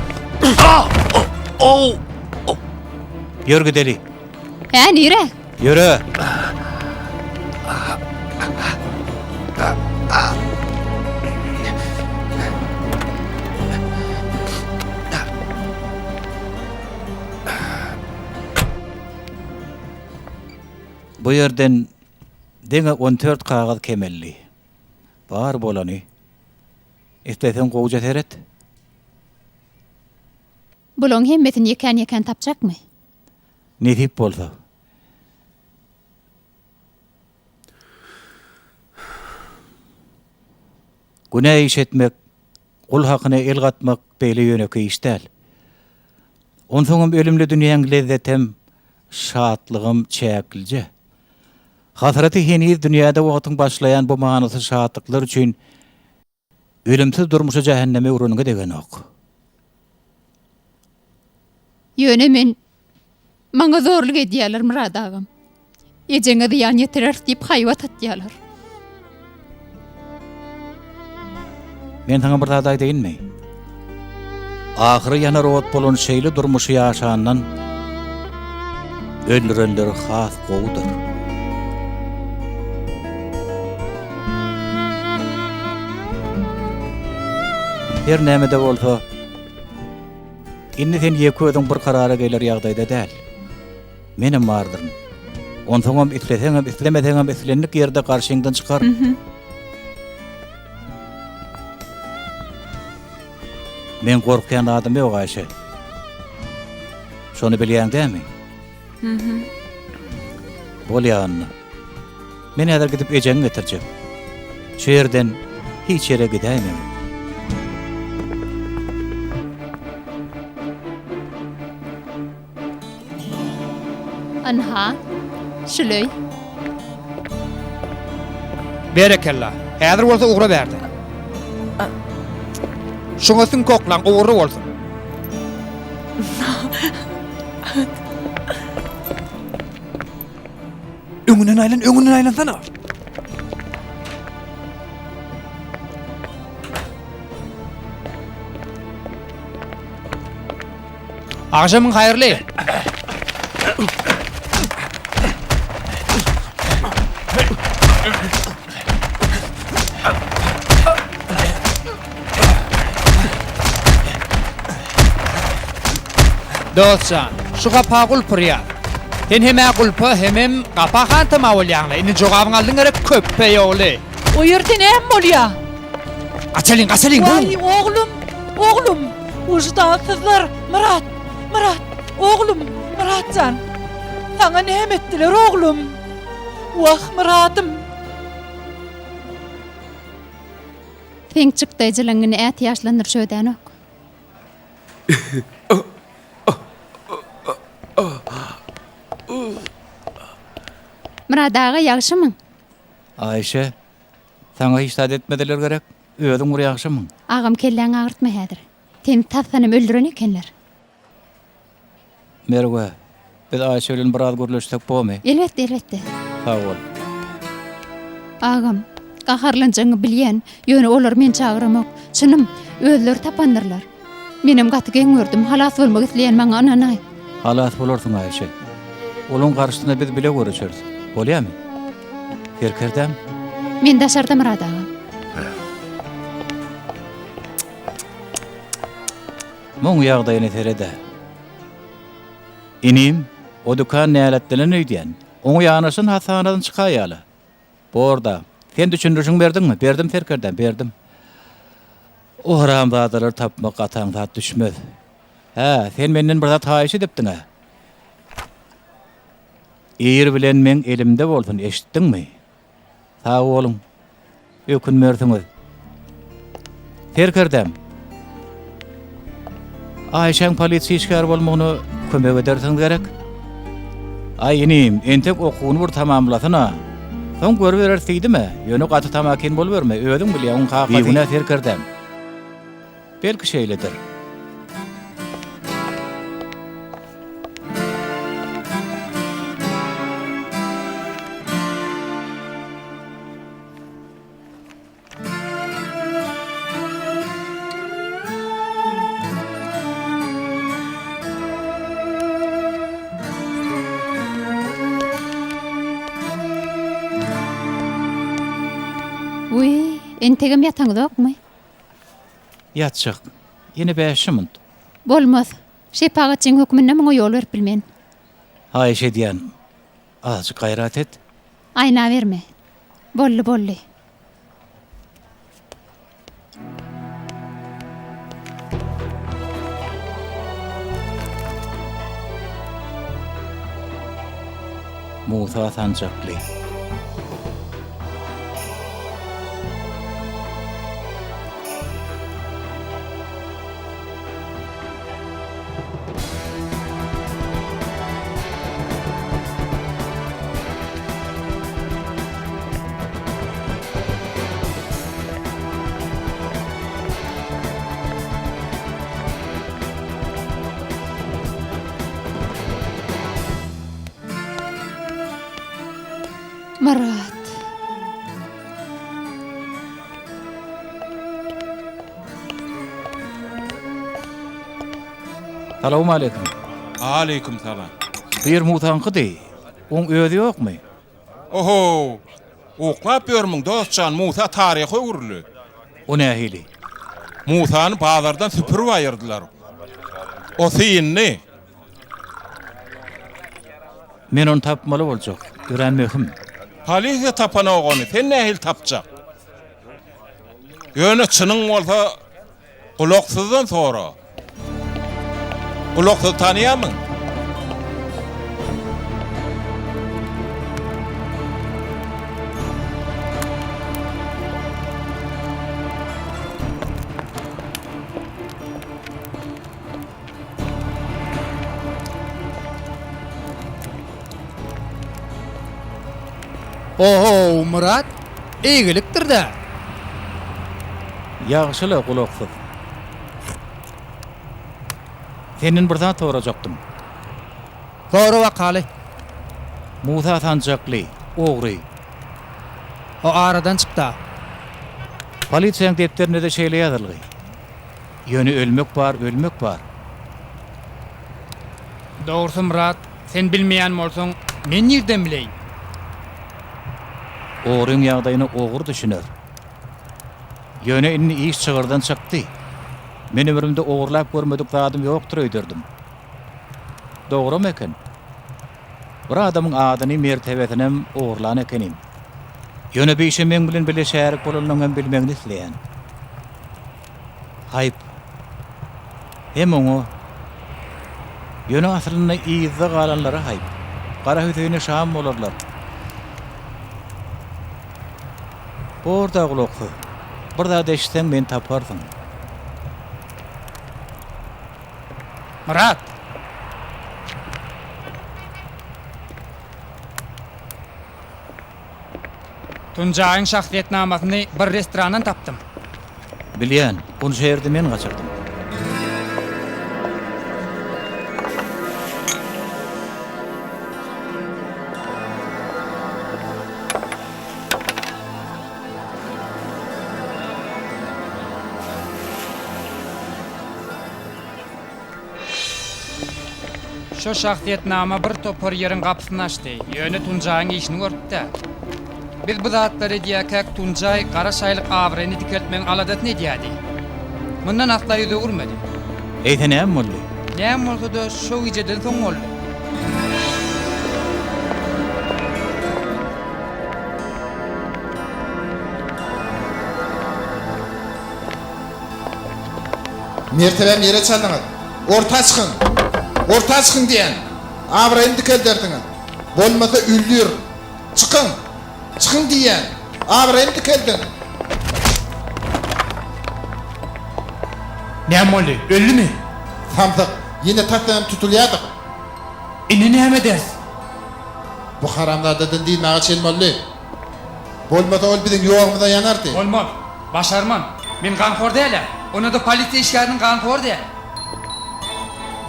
Ýör gideli. Hä nirä? Ýöre. Bu ýerden diňe on dört kagyz kemeldi. Bar bolany. Isleseň gowuja seret. Bulaň hemmesini ýekän-ýekän tapjakmy? Nesip bolsa. Günä iş etmek, gul hakyna el gatmak beýle ýönekeý iş däl. Onsoňam ölümli dünýäň lezzetem, şatlygam çäklije. Hasraty heniz dünýäde wagtyň başlaýan bu manysyz şatlyklar üçin Ölümsiz durmuşy jähenneme öwreniňe degenok. Ýöne men Maňa zorluk edýärler Myrat agam. Ejeňe zyýan ýetireris diýip haýbat atýarlar. Men saňa bir zat aýdaýynmy? Ahyry ýanar ot bolan şeýle durmuşy ýaşandan öldürenleri has gowudyr. Her näme-de bolsa, indi sen ýeke özüň bir karara geler ýagdaýda däl. Menem bardyryn. Onsoňam isleseňem, islemeseňem islendik ýerde garşyňdan çykaryn. Meň gorkýan zadym ýok, Aýşe. Şony bilýäň dämi? Bolýa onda. Men häzir gidip ejeňi getirjek. Şu ýerden hiç ýere gidäýmegin. Ynha, şuleý. Berekella. Häzir bolsa ugra bärde. Şuňa süňk oklaň, ugurly bolsun. Öňünden aýlan, öňünden aýlansana. Agşamyň haýyrly. Dost jan, şu gapa gulp urýar. Sen hem-ä gulpa, hemem gapa hantama bolýaň-la. Indi jogabyňy aldyň gerek, köppeý ogly. O ýerde näme bolýa? Gaçalyň, gaçalyň, bol! Waý, oglum, oglum! Wyždansyzlar! Myrat, Myrat, oglum, Myrat jan! Saňa näme etdiler, oglum? Wah, Myradym! Seň çykdaýjylygyňy ätiýaçlandyryş ödänok. Myrat aga ýagşymyň? Aýşe, saňa hiç zat etmediler gerek? Özüň bir ýagşymyň? Agam kelläňi agyrtma häzir. Seni tasdanam öldüren ekenler. Merwe, biz Aýşe bilen biraz gürleşsek bormy? Elbetde, elbetde. Sag bol. Agam, gaharlanjagyňy bilýän, ýöne olar men çagyramok. Çynym, özleri tapandyrlar. Menem gaty geň gördüm, halas bolmak isleýän maňa ynanaý. Halas bolarsyň Aýşe. Olaň garşysyna biz bile göreşeris. Bolýamy? Serkerdäm? Men daşarda Myrat aga. Muň ýagdaýyna sered-ä. Inim, o dükan näletlenen öýdýän. Oňa ýanaşan hassahanadan çykaýaly. Bor-da. Sen düşündirişiňi berdiňmi? Berdim serkerdäm, berdim. O haramzadalary tapmak gaty aňsat düşmez. Hä, sen menden bir zat haýyş edipdiň-ä. Ir bilen meň elimde bolsun, eşitdiňmi? Sag boluň. Ökünmersiňiz. Serkerdäm. Aýşäň polisiýa işgäri bolmagyna kömek edersiňiz gerek? Aý inim, entek okuwyny bir tamamlasyn-a. Soň görübereris diýdim-ä. Ýöne gaty tamakin boluberme, özüň bilýäň, oň kakasy. Bigünä serkerdäm. Belki şeýledir. Wiý, entegem ýataňyzokmy? Ýatjak. Ýene bäşje munt. Bolmaz. Şepagatçyň hökmünde muňa ýol berip bilmen. Haýyş edýän, azajyk gaýrat et. Aýnaberme. Boldy, boldy. Musa Sanjakly. Myrat. Salowmaleýkim. Aleýkum salam. Bu ýer Musaňkydy. Oň özi ýokmy? Oho! Uklap ýörmüň, dost jan, Musa taryha öwrüldi. O nähili? Musany bazardan süpürip aýyrdylar. O syndy. Men ony tapmaly boljak. Örän möhüm. Polisiýa tapanok ony, sen nähili tapjak? Ýöne çynyň bolsa, Gulaksyzdan sora. Gulaksyzy tanaýarmyň? Ohow, Myrat, eýgilikdir-dä. Ýagşy-la, gulaksyz. Senden bir zat sorajakdym. Sora bakaly. Musa Sanjakly, ogry. O aradan çykd-a. Polisiýaň depderinde-de şeýle ýazylgy. Ýöne ölmek bar, ölmek bar. Dogrusy Myrat, sen bilmeýän bolsaň, men nirden bileýin? Ogryň ýagdaýyna ogry düşüner. Ýöne indi iş çygyrdan çykdy. Men ömrümde ogurlap görmedik zadym ýokdur öýderdim. Dogram eken. Bir adamyň adyny, mertebesinem ogurlan ekenim. Ýöne bu işe meň bilen bile şärik bolanlaryň hem bilmegini isleýän. Haýp. Hem oňa. Ýöne aslynda yzda galanlara haýp. Gara Hüseýine şam bolarlar. Bor-da gulaksyz. Bir zat eşitseň meni taparsyň. Myrat! Tunjaýyň şahsyýetnamasyny bir restorandan tapdym. Bilýän, ony şäherde men gaçyrdym. Şo şahsyýetnama bir topar ýeriň gapysyny açdy. Ýöne Tunjaýyň işini görüp-dä. Biz bu zatlary edýärkäk Tunjaý gara şaýlyk abraýyny dikeltmegiň aladasyny edýärdi. Mundan asla ýüz öwürmedi. Eýse näme boldy? Näme bolsa-da şo gijeden soň boldy. Mertebämi ýere çaldyňyz. Orta çykyň! Orta çykyň diýýän! Abraýymy dikeldersiňiz. Bolmasa öldürin. Çykyň! Çykyň diýýän! Abraýymy dikeldiň! Näme boldy? Öldümi? Samsyk! Ýene tasdanam tutulýardyk. Indi näme ederis? Bu haramzadadan dynmaga çen boldy. Bolmasa ol biziň ýogumyza ýanardy. Bolmaz. Başarman. Men ganhor däl-ä. Onda-da polisiýa işgäriniň ganhory däl.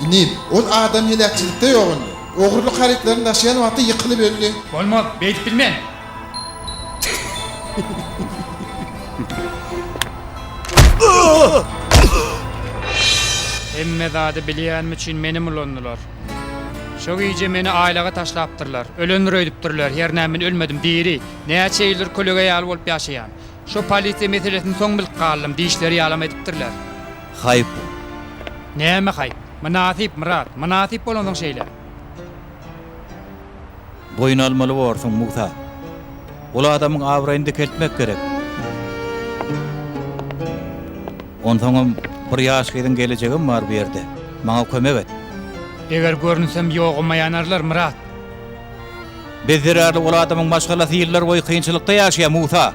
Inim, ol adam heläkçilikde ýogaldy. Ogurlyk harytlaryny daşaýan wagty ýykylyp öldi. Bolmaz. Beýdip bilmen. Hemme zady bilýänim üçin menem ulandylar. Şo gije meni aýlaga taşlapdyrlar. Ölendir öýdüpdirler. Hernä men ölmedim, diri. Näçe ýyldyr kölege ýaly bolup ýaşaýan. Şo polisiýa meselesini soň bilip galdym, dişleri ýalam edipdirler. Haýp. Näme haýp? Mynasyp, Myrat. Mynasyp bolansoň şeýle. Boýun almaly borsuň, Musa. Ol adamyň abraýyny dikeltmek gerek. Onsoňam bir ýaş gyzyň gelejegem bar bu ýerde. Maňa kömek et. Eger görünsem ýoguma ýanarlar, Myrat. Biz zerarly ol adamyň maşgalasy ýyllar boýy kynçylykda ýaşaýar, Musa.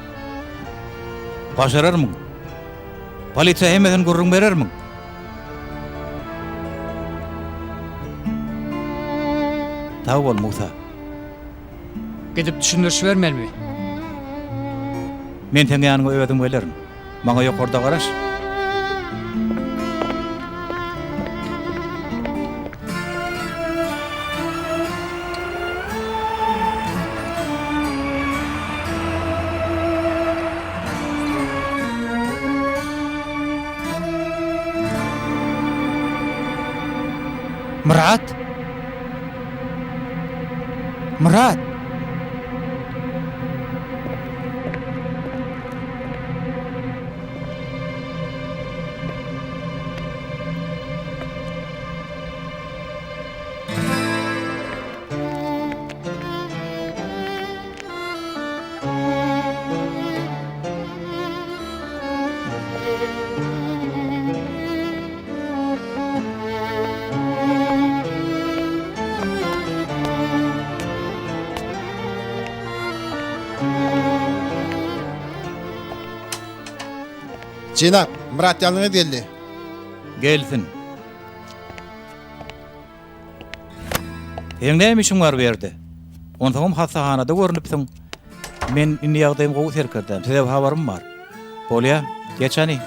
Başararmyň? Polisiýa hemmesini gürrüň berermiň? Sag bol, Musa. Gidip düşündiriş bermelimi? Men seň ýanyňa özüm gelerin. Maňa ýokarda garaş. Myrat! Myrat! Jenap, Myrat ýalňyz geldi. Gelsin. Seň näme işiň bar bu ýerde? Onsoňam hassahanada görnüpsiň. Men indi ýagdaýym gowy serkerdäm, size habarym bar. Bolýa, geç hany.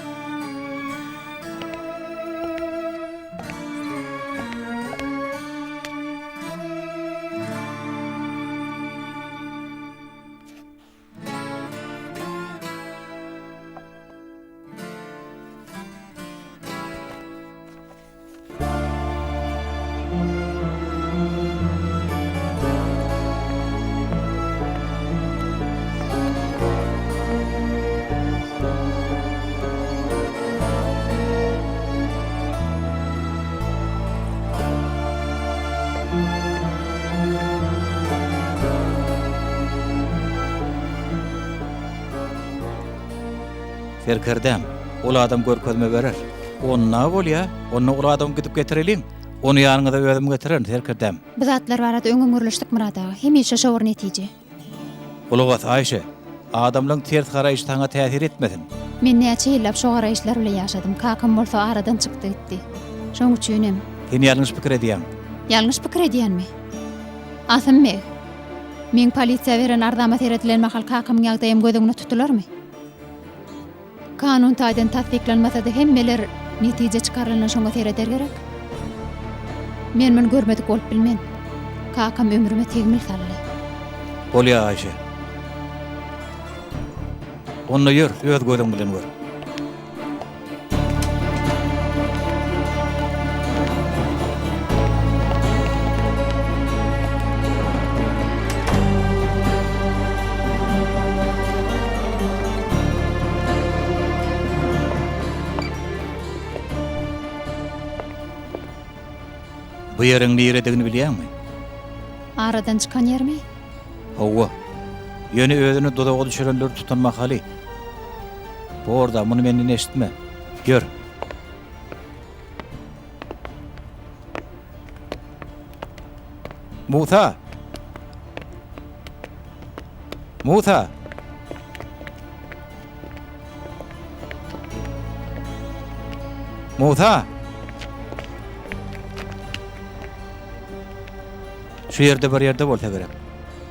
Serkerdäm, ol adam görkezme berer. Onda bolýa, onda ol adamy gidip getireliň. Ony ýanyňyza özüm getirerin, serkerdäm. Bu zatlar barada öňem gürleşdik, Myrat aga. Hemişe şo bir netije. Gulak as, Aýşe. Adamlaň ters garaýşy saňa täsir etmesin. Men näçe ýyllap şo garaýyşlar bilen ýaşadym. Kakam bolsa aradan çykdy gitdi. Şoň üçinem. Sen ýalňyş pikir edýäň. Ýalňyş pikir edýänmi? Asym beg. Meň polisiýa beren arzama seredilen mahal kakamyň ýagdaýam göz öňüne tutularmy? Kanun taýdan tassyklanmasa-da hemmeler netije çykarylanda şoňa sereder gerek. Men muny görmedik bolup bilmen. Kakam ömrüme tegmil saldy. Bolýa Aýşe. Onda ýör, öz gözüň bilen gör. Bu ýeriň niredigini bilýäňmi? Aradan çykan ýermi? Hawa. Ýöne özüni duzaga düşürenleri tutan mahaly. Bor-da, muny menden eşitme. Ýör. Musa! Musa! Musa! Şu ýerde bir ýerde bolsa gerek.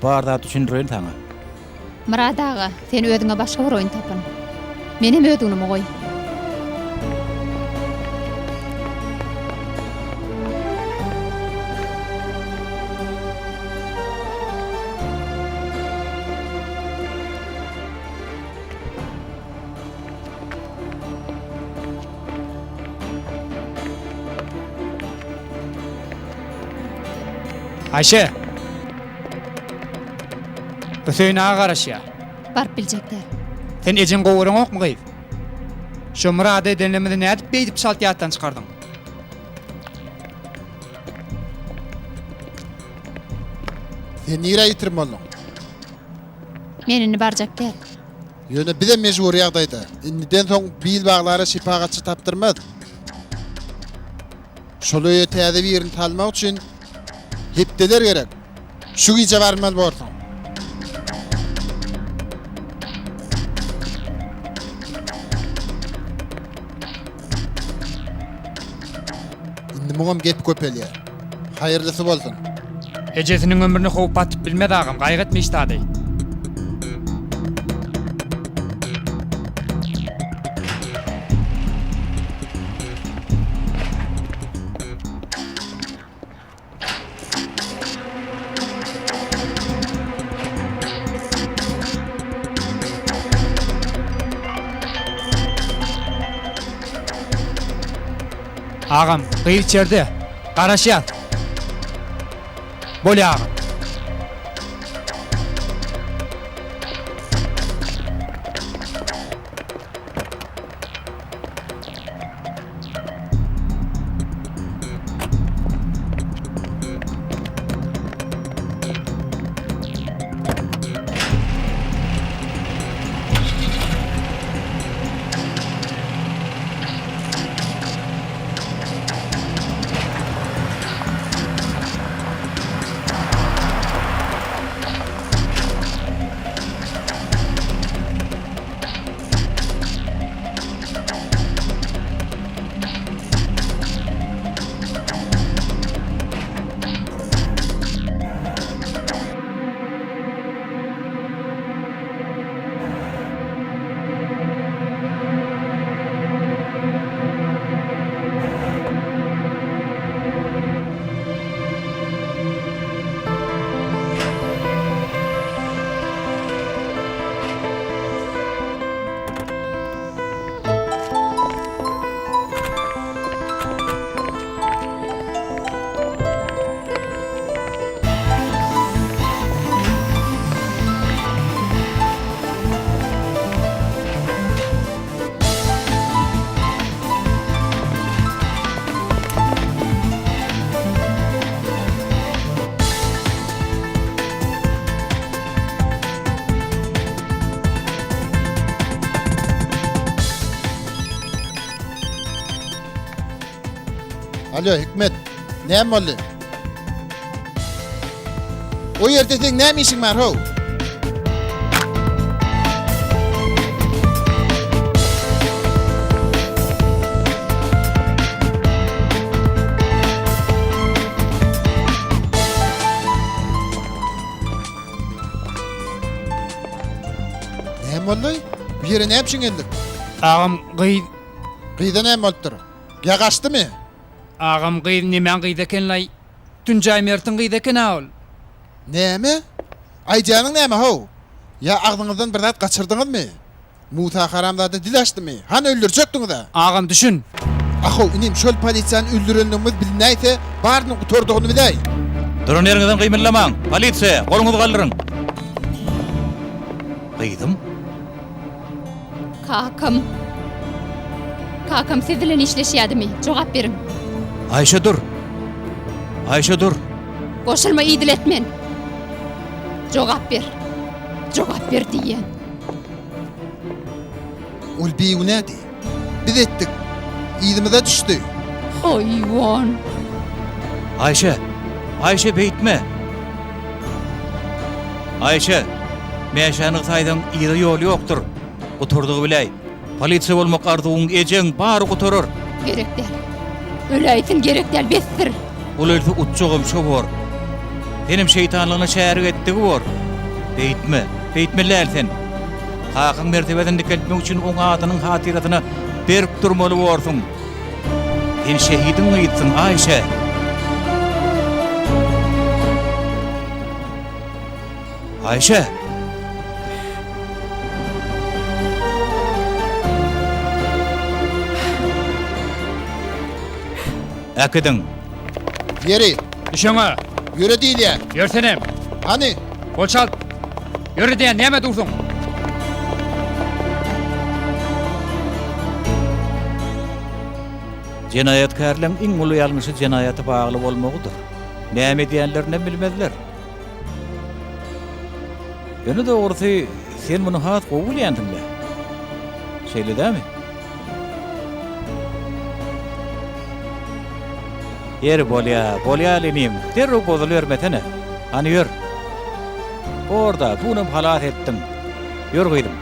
Bar zat düşündireýin saňa. Myrat aga, sen özüňe başga bir oýun tapyn. Menem öz günümi goý. Aýşe! Hüseýin aga garaşýar. Baryp biljek däl. Sen ejeňi gowy göreňokmy gyz? Şo Myrada edenlerimizi nädip beýdip çalt ýatdan çykardyň? Sen nirä ýitirim bolduň? Men indi barjak däl. Ýöne bizem mejbury ýagdaýda. Indiden soň bil baglara şepagatçy tapdyrmaz. Şol öýe täze birini salmak üçin hepdeler gerek. Şu gije barmaly borsuň. Indi muňam gep köpelýär. Haýyrlysy bolsun. Ejesiniň ömrüni howpa atyp bilmez agam, gaýgy etme hiç zady. Agam, gyz içerde. Garaşýas. Bolýa agam. Alýo, Hikmet. Näme boldy? O ýerde seň näme işiň bar, how? Näme boldy? Bu ýere näme üçin geldik? Agam gyz. Gyza näme bolupdyr? Ýa gaçdymy? Agam gyz nemäň gyzy ekenlaý? Tünjaý Mertiň gyzy eken-ä ol. Näme? Aýdýanyň näme how? Ýa agzyňyzdan bir zat gaçyrdyňyzmy? Musa haramzada dil açdymy? Hany öldürjekdiňiz-ä? Agam düşün. Ahow inim şol polisiýany öldürendigimiz bilinäýse barynyň gutardygyny biläý. Duran ýeriňizden gymyldamaň! Polisiýa! Goluňyzy galdyryň! Gyzym? Kakam. Kakam siz bilen işleşýädimi? Jogap beriň. Aýşe dur! Aýşe dur! Goşulma idil etmen. Jogap ber. Jogap ber diýýän. Ol bigünädi. Biz etdik. Yzymyza düşdi. Haýwan. Aýşe! Aýşe beýtme! Aýşe! Mäşäni gysaýsaň yza ýol ýokdur. Gutardygy biläý. Polisiýa bolmak arzuwyň, ejeň, bary gutarar. Gerek däl. Öläýsin gerek däl, besdir. Ol ölse utjagam şo bor. Senem şeýtanlygyna şärik etdigi bor. Beýtme, beýtmeli däl sen. Kakaň mertebesini dikeltmek üçin oň adynyň hatyrasyna berk durmaly borsuň. Sen şehidiň gyzysyň, Aýşe. Aýşe! Äkidiň. Ýeri. Düşeňe. Ýöre diýilýär. Ýörsenem. Hany. Bol çalt. Ýöre diýen näme dursuň? Jenaýatkärleň iň uly ýalňyşy jenaýata bagly bolmagydyr. Näme edýänlerinem bilmezler. Ýöne dogrusy, sen muny has gowy bilýänsiň-le. Şeýle dälmi? Ýeri, bolýa, bolýa inim, derrew bozulybermesene. Hany ýör. Bor-da, bu günem halas etdiň. Ýör gyzym.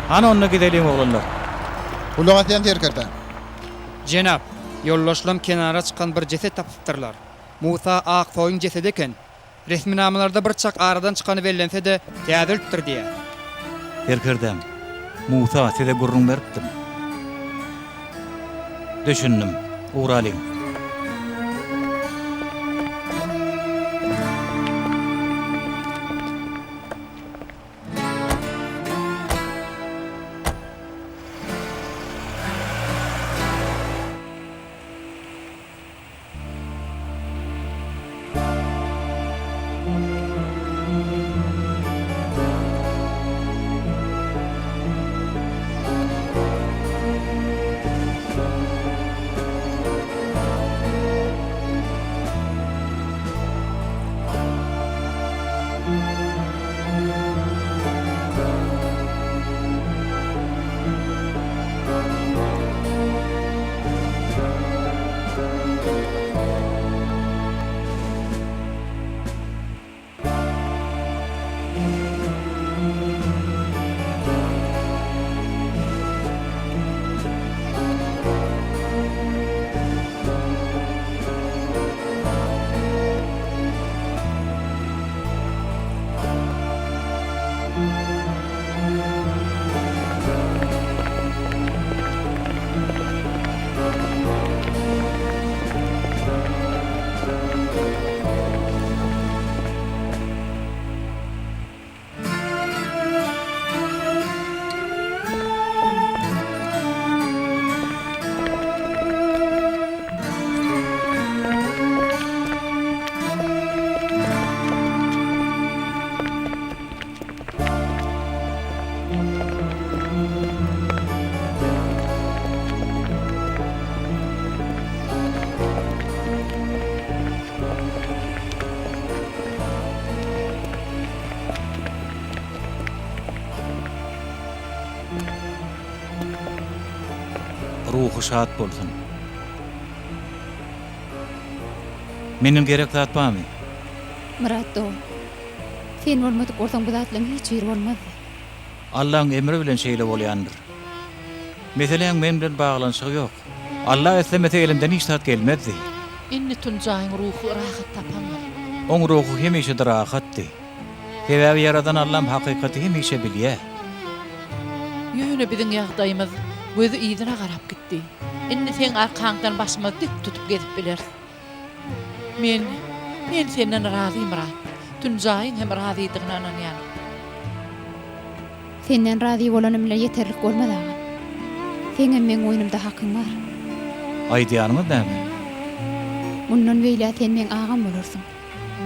Hany onda gideliň oglanlar. Gulak asýan serkerde. Jenap, ýoldaşlam kenara çykan bir jeset tapypdyrlar. Musa Aksoýyň jesedi eken. Resminamalarda bir çak aradan çykany bellense-de, täze ölüpdir diýýär. Serkerdäm, Musa size gürrüň beripdim. Düşündim. Ugralyň. Ruhy şat bolsun. Menden gerek zat barmy? Myrat dogan, sen bolmadyk bolsaň bu zatlaryň hiç biri bolmazdy. Allaň emri bilen şeýle bolýandyr. Meseläň men bilen baglanyşygy ýok. Alla islemese elimden hiç zat gelmezdi. Indi Tunjaýyň ruhy rahat tapandyr. Oň ruhy hemişe-de rahatdy. Sebäbi Ýaradan Allam hakykaty hemişe bilýär. Ýöne biziň ýagdaýymyz gözi yzyna garap gitdi. Indi seň arkaňdan başymyzy dik tutup gezip bileris. Men, men senden razy, Myrat. Tunjaýyň hem razydygyna ynanýan. Senden razy bolanym bilen ýeterlik bolmaz agam. Seňem meň boýnumda hakyň bar. Aýdýanyňyz näme? Mundan beýläk sen meň agam bolarsyň.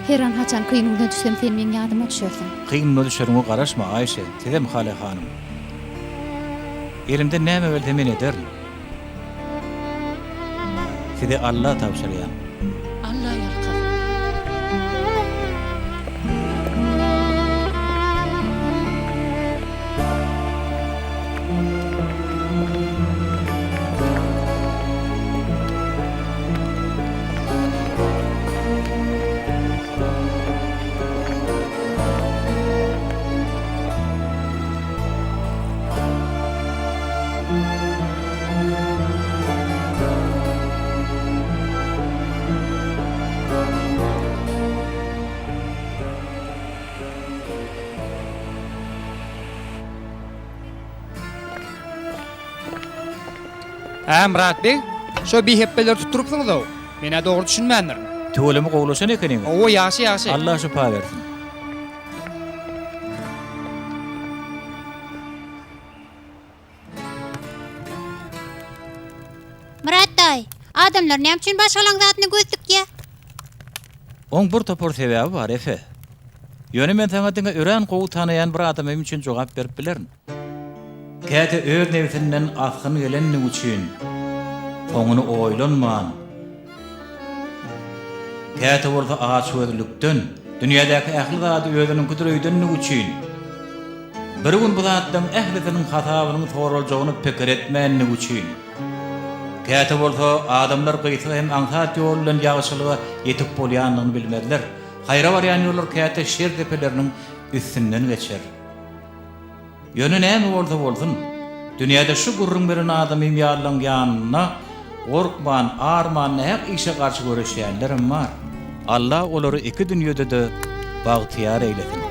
Her an haçan kyn güne düşsem sen meň ýadyma düşersiň. Kyn güne düşeriňe garaşma, Aýşe, sizem Hale hanym. Elimden näme gelse men ederin. Sizi Alla tabşyrýan. Alla ýalkasyn. Hä, Myrat beg, şo bihepbeleri tutdurypsyňyz-ow. Men-ä dogry düşünmändirin. Tüweleme gowulaşan ekeniňiz. Hawa, ýagşy, ýagşy. Allah şypa bersin. Myrat daýy, adamlar näme üçin başgalaň zadyna göz dikýä? Oň bir topar sebäbi bar, Efe. Ýöne men saňa diňe örän gowy tanaýan bir adamym üçin jogap berip bilerin. Käte öz nebsinden asgyn gelenligi üçin, soňuny oýlanman, käte bolsa açgözlükden, dünýädäki ähli zady özüniňkidir öýdenligi üçin, bir gün bu zatlaryň ählisiniň hasabynyň soraljagyny pikir etmänligi üçin, käte bolsa adamlar gysga hem aňsat ýol bilen ýagşylyga ýetip bolýandygyny bilmezler, haýra barýan ýollar käte şer depeleriniň üstünden geçer. Ýöne näme bolsa bolsun, dünýäde şu gürrüň beren adamym ýalylaň ýanynda gorkman, arman nähak işe garşy göreşýänlerem bar. Alla olary iki dünýede-de bagtyýar eýlesin.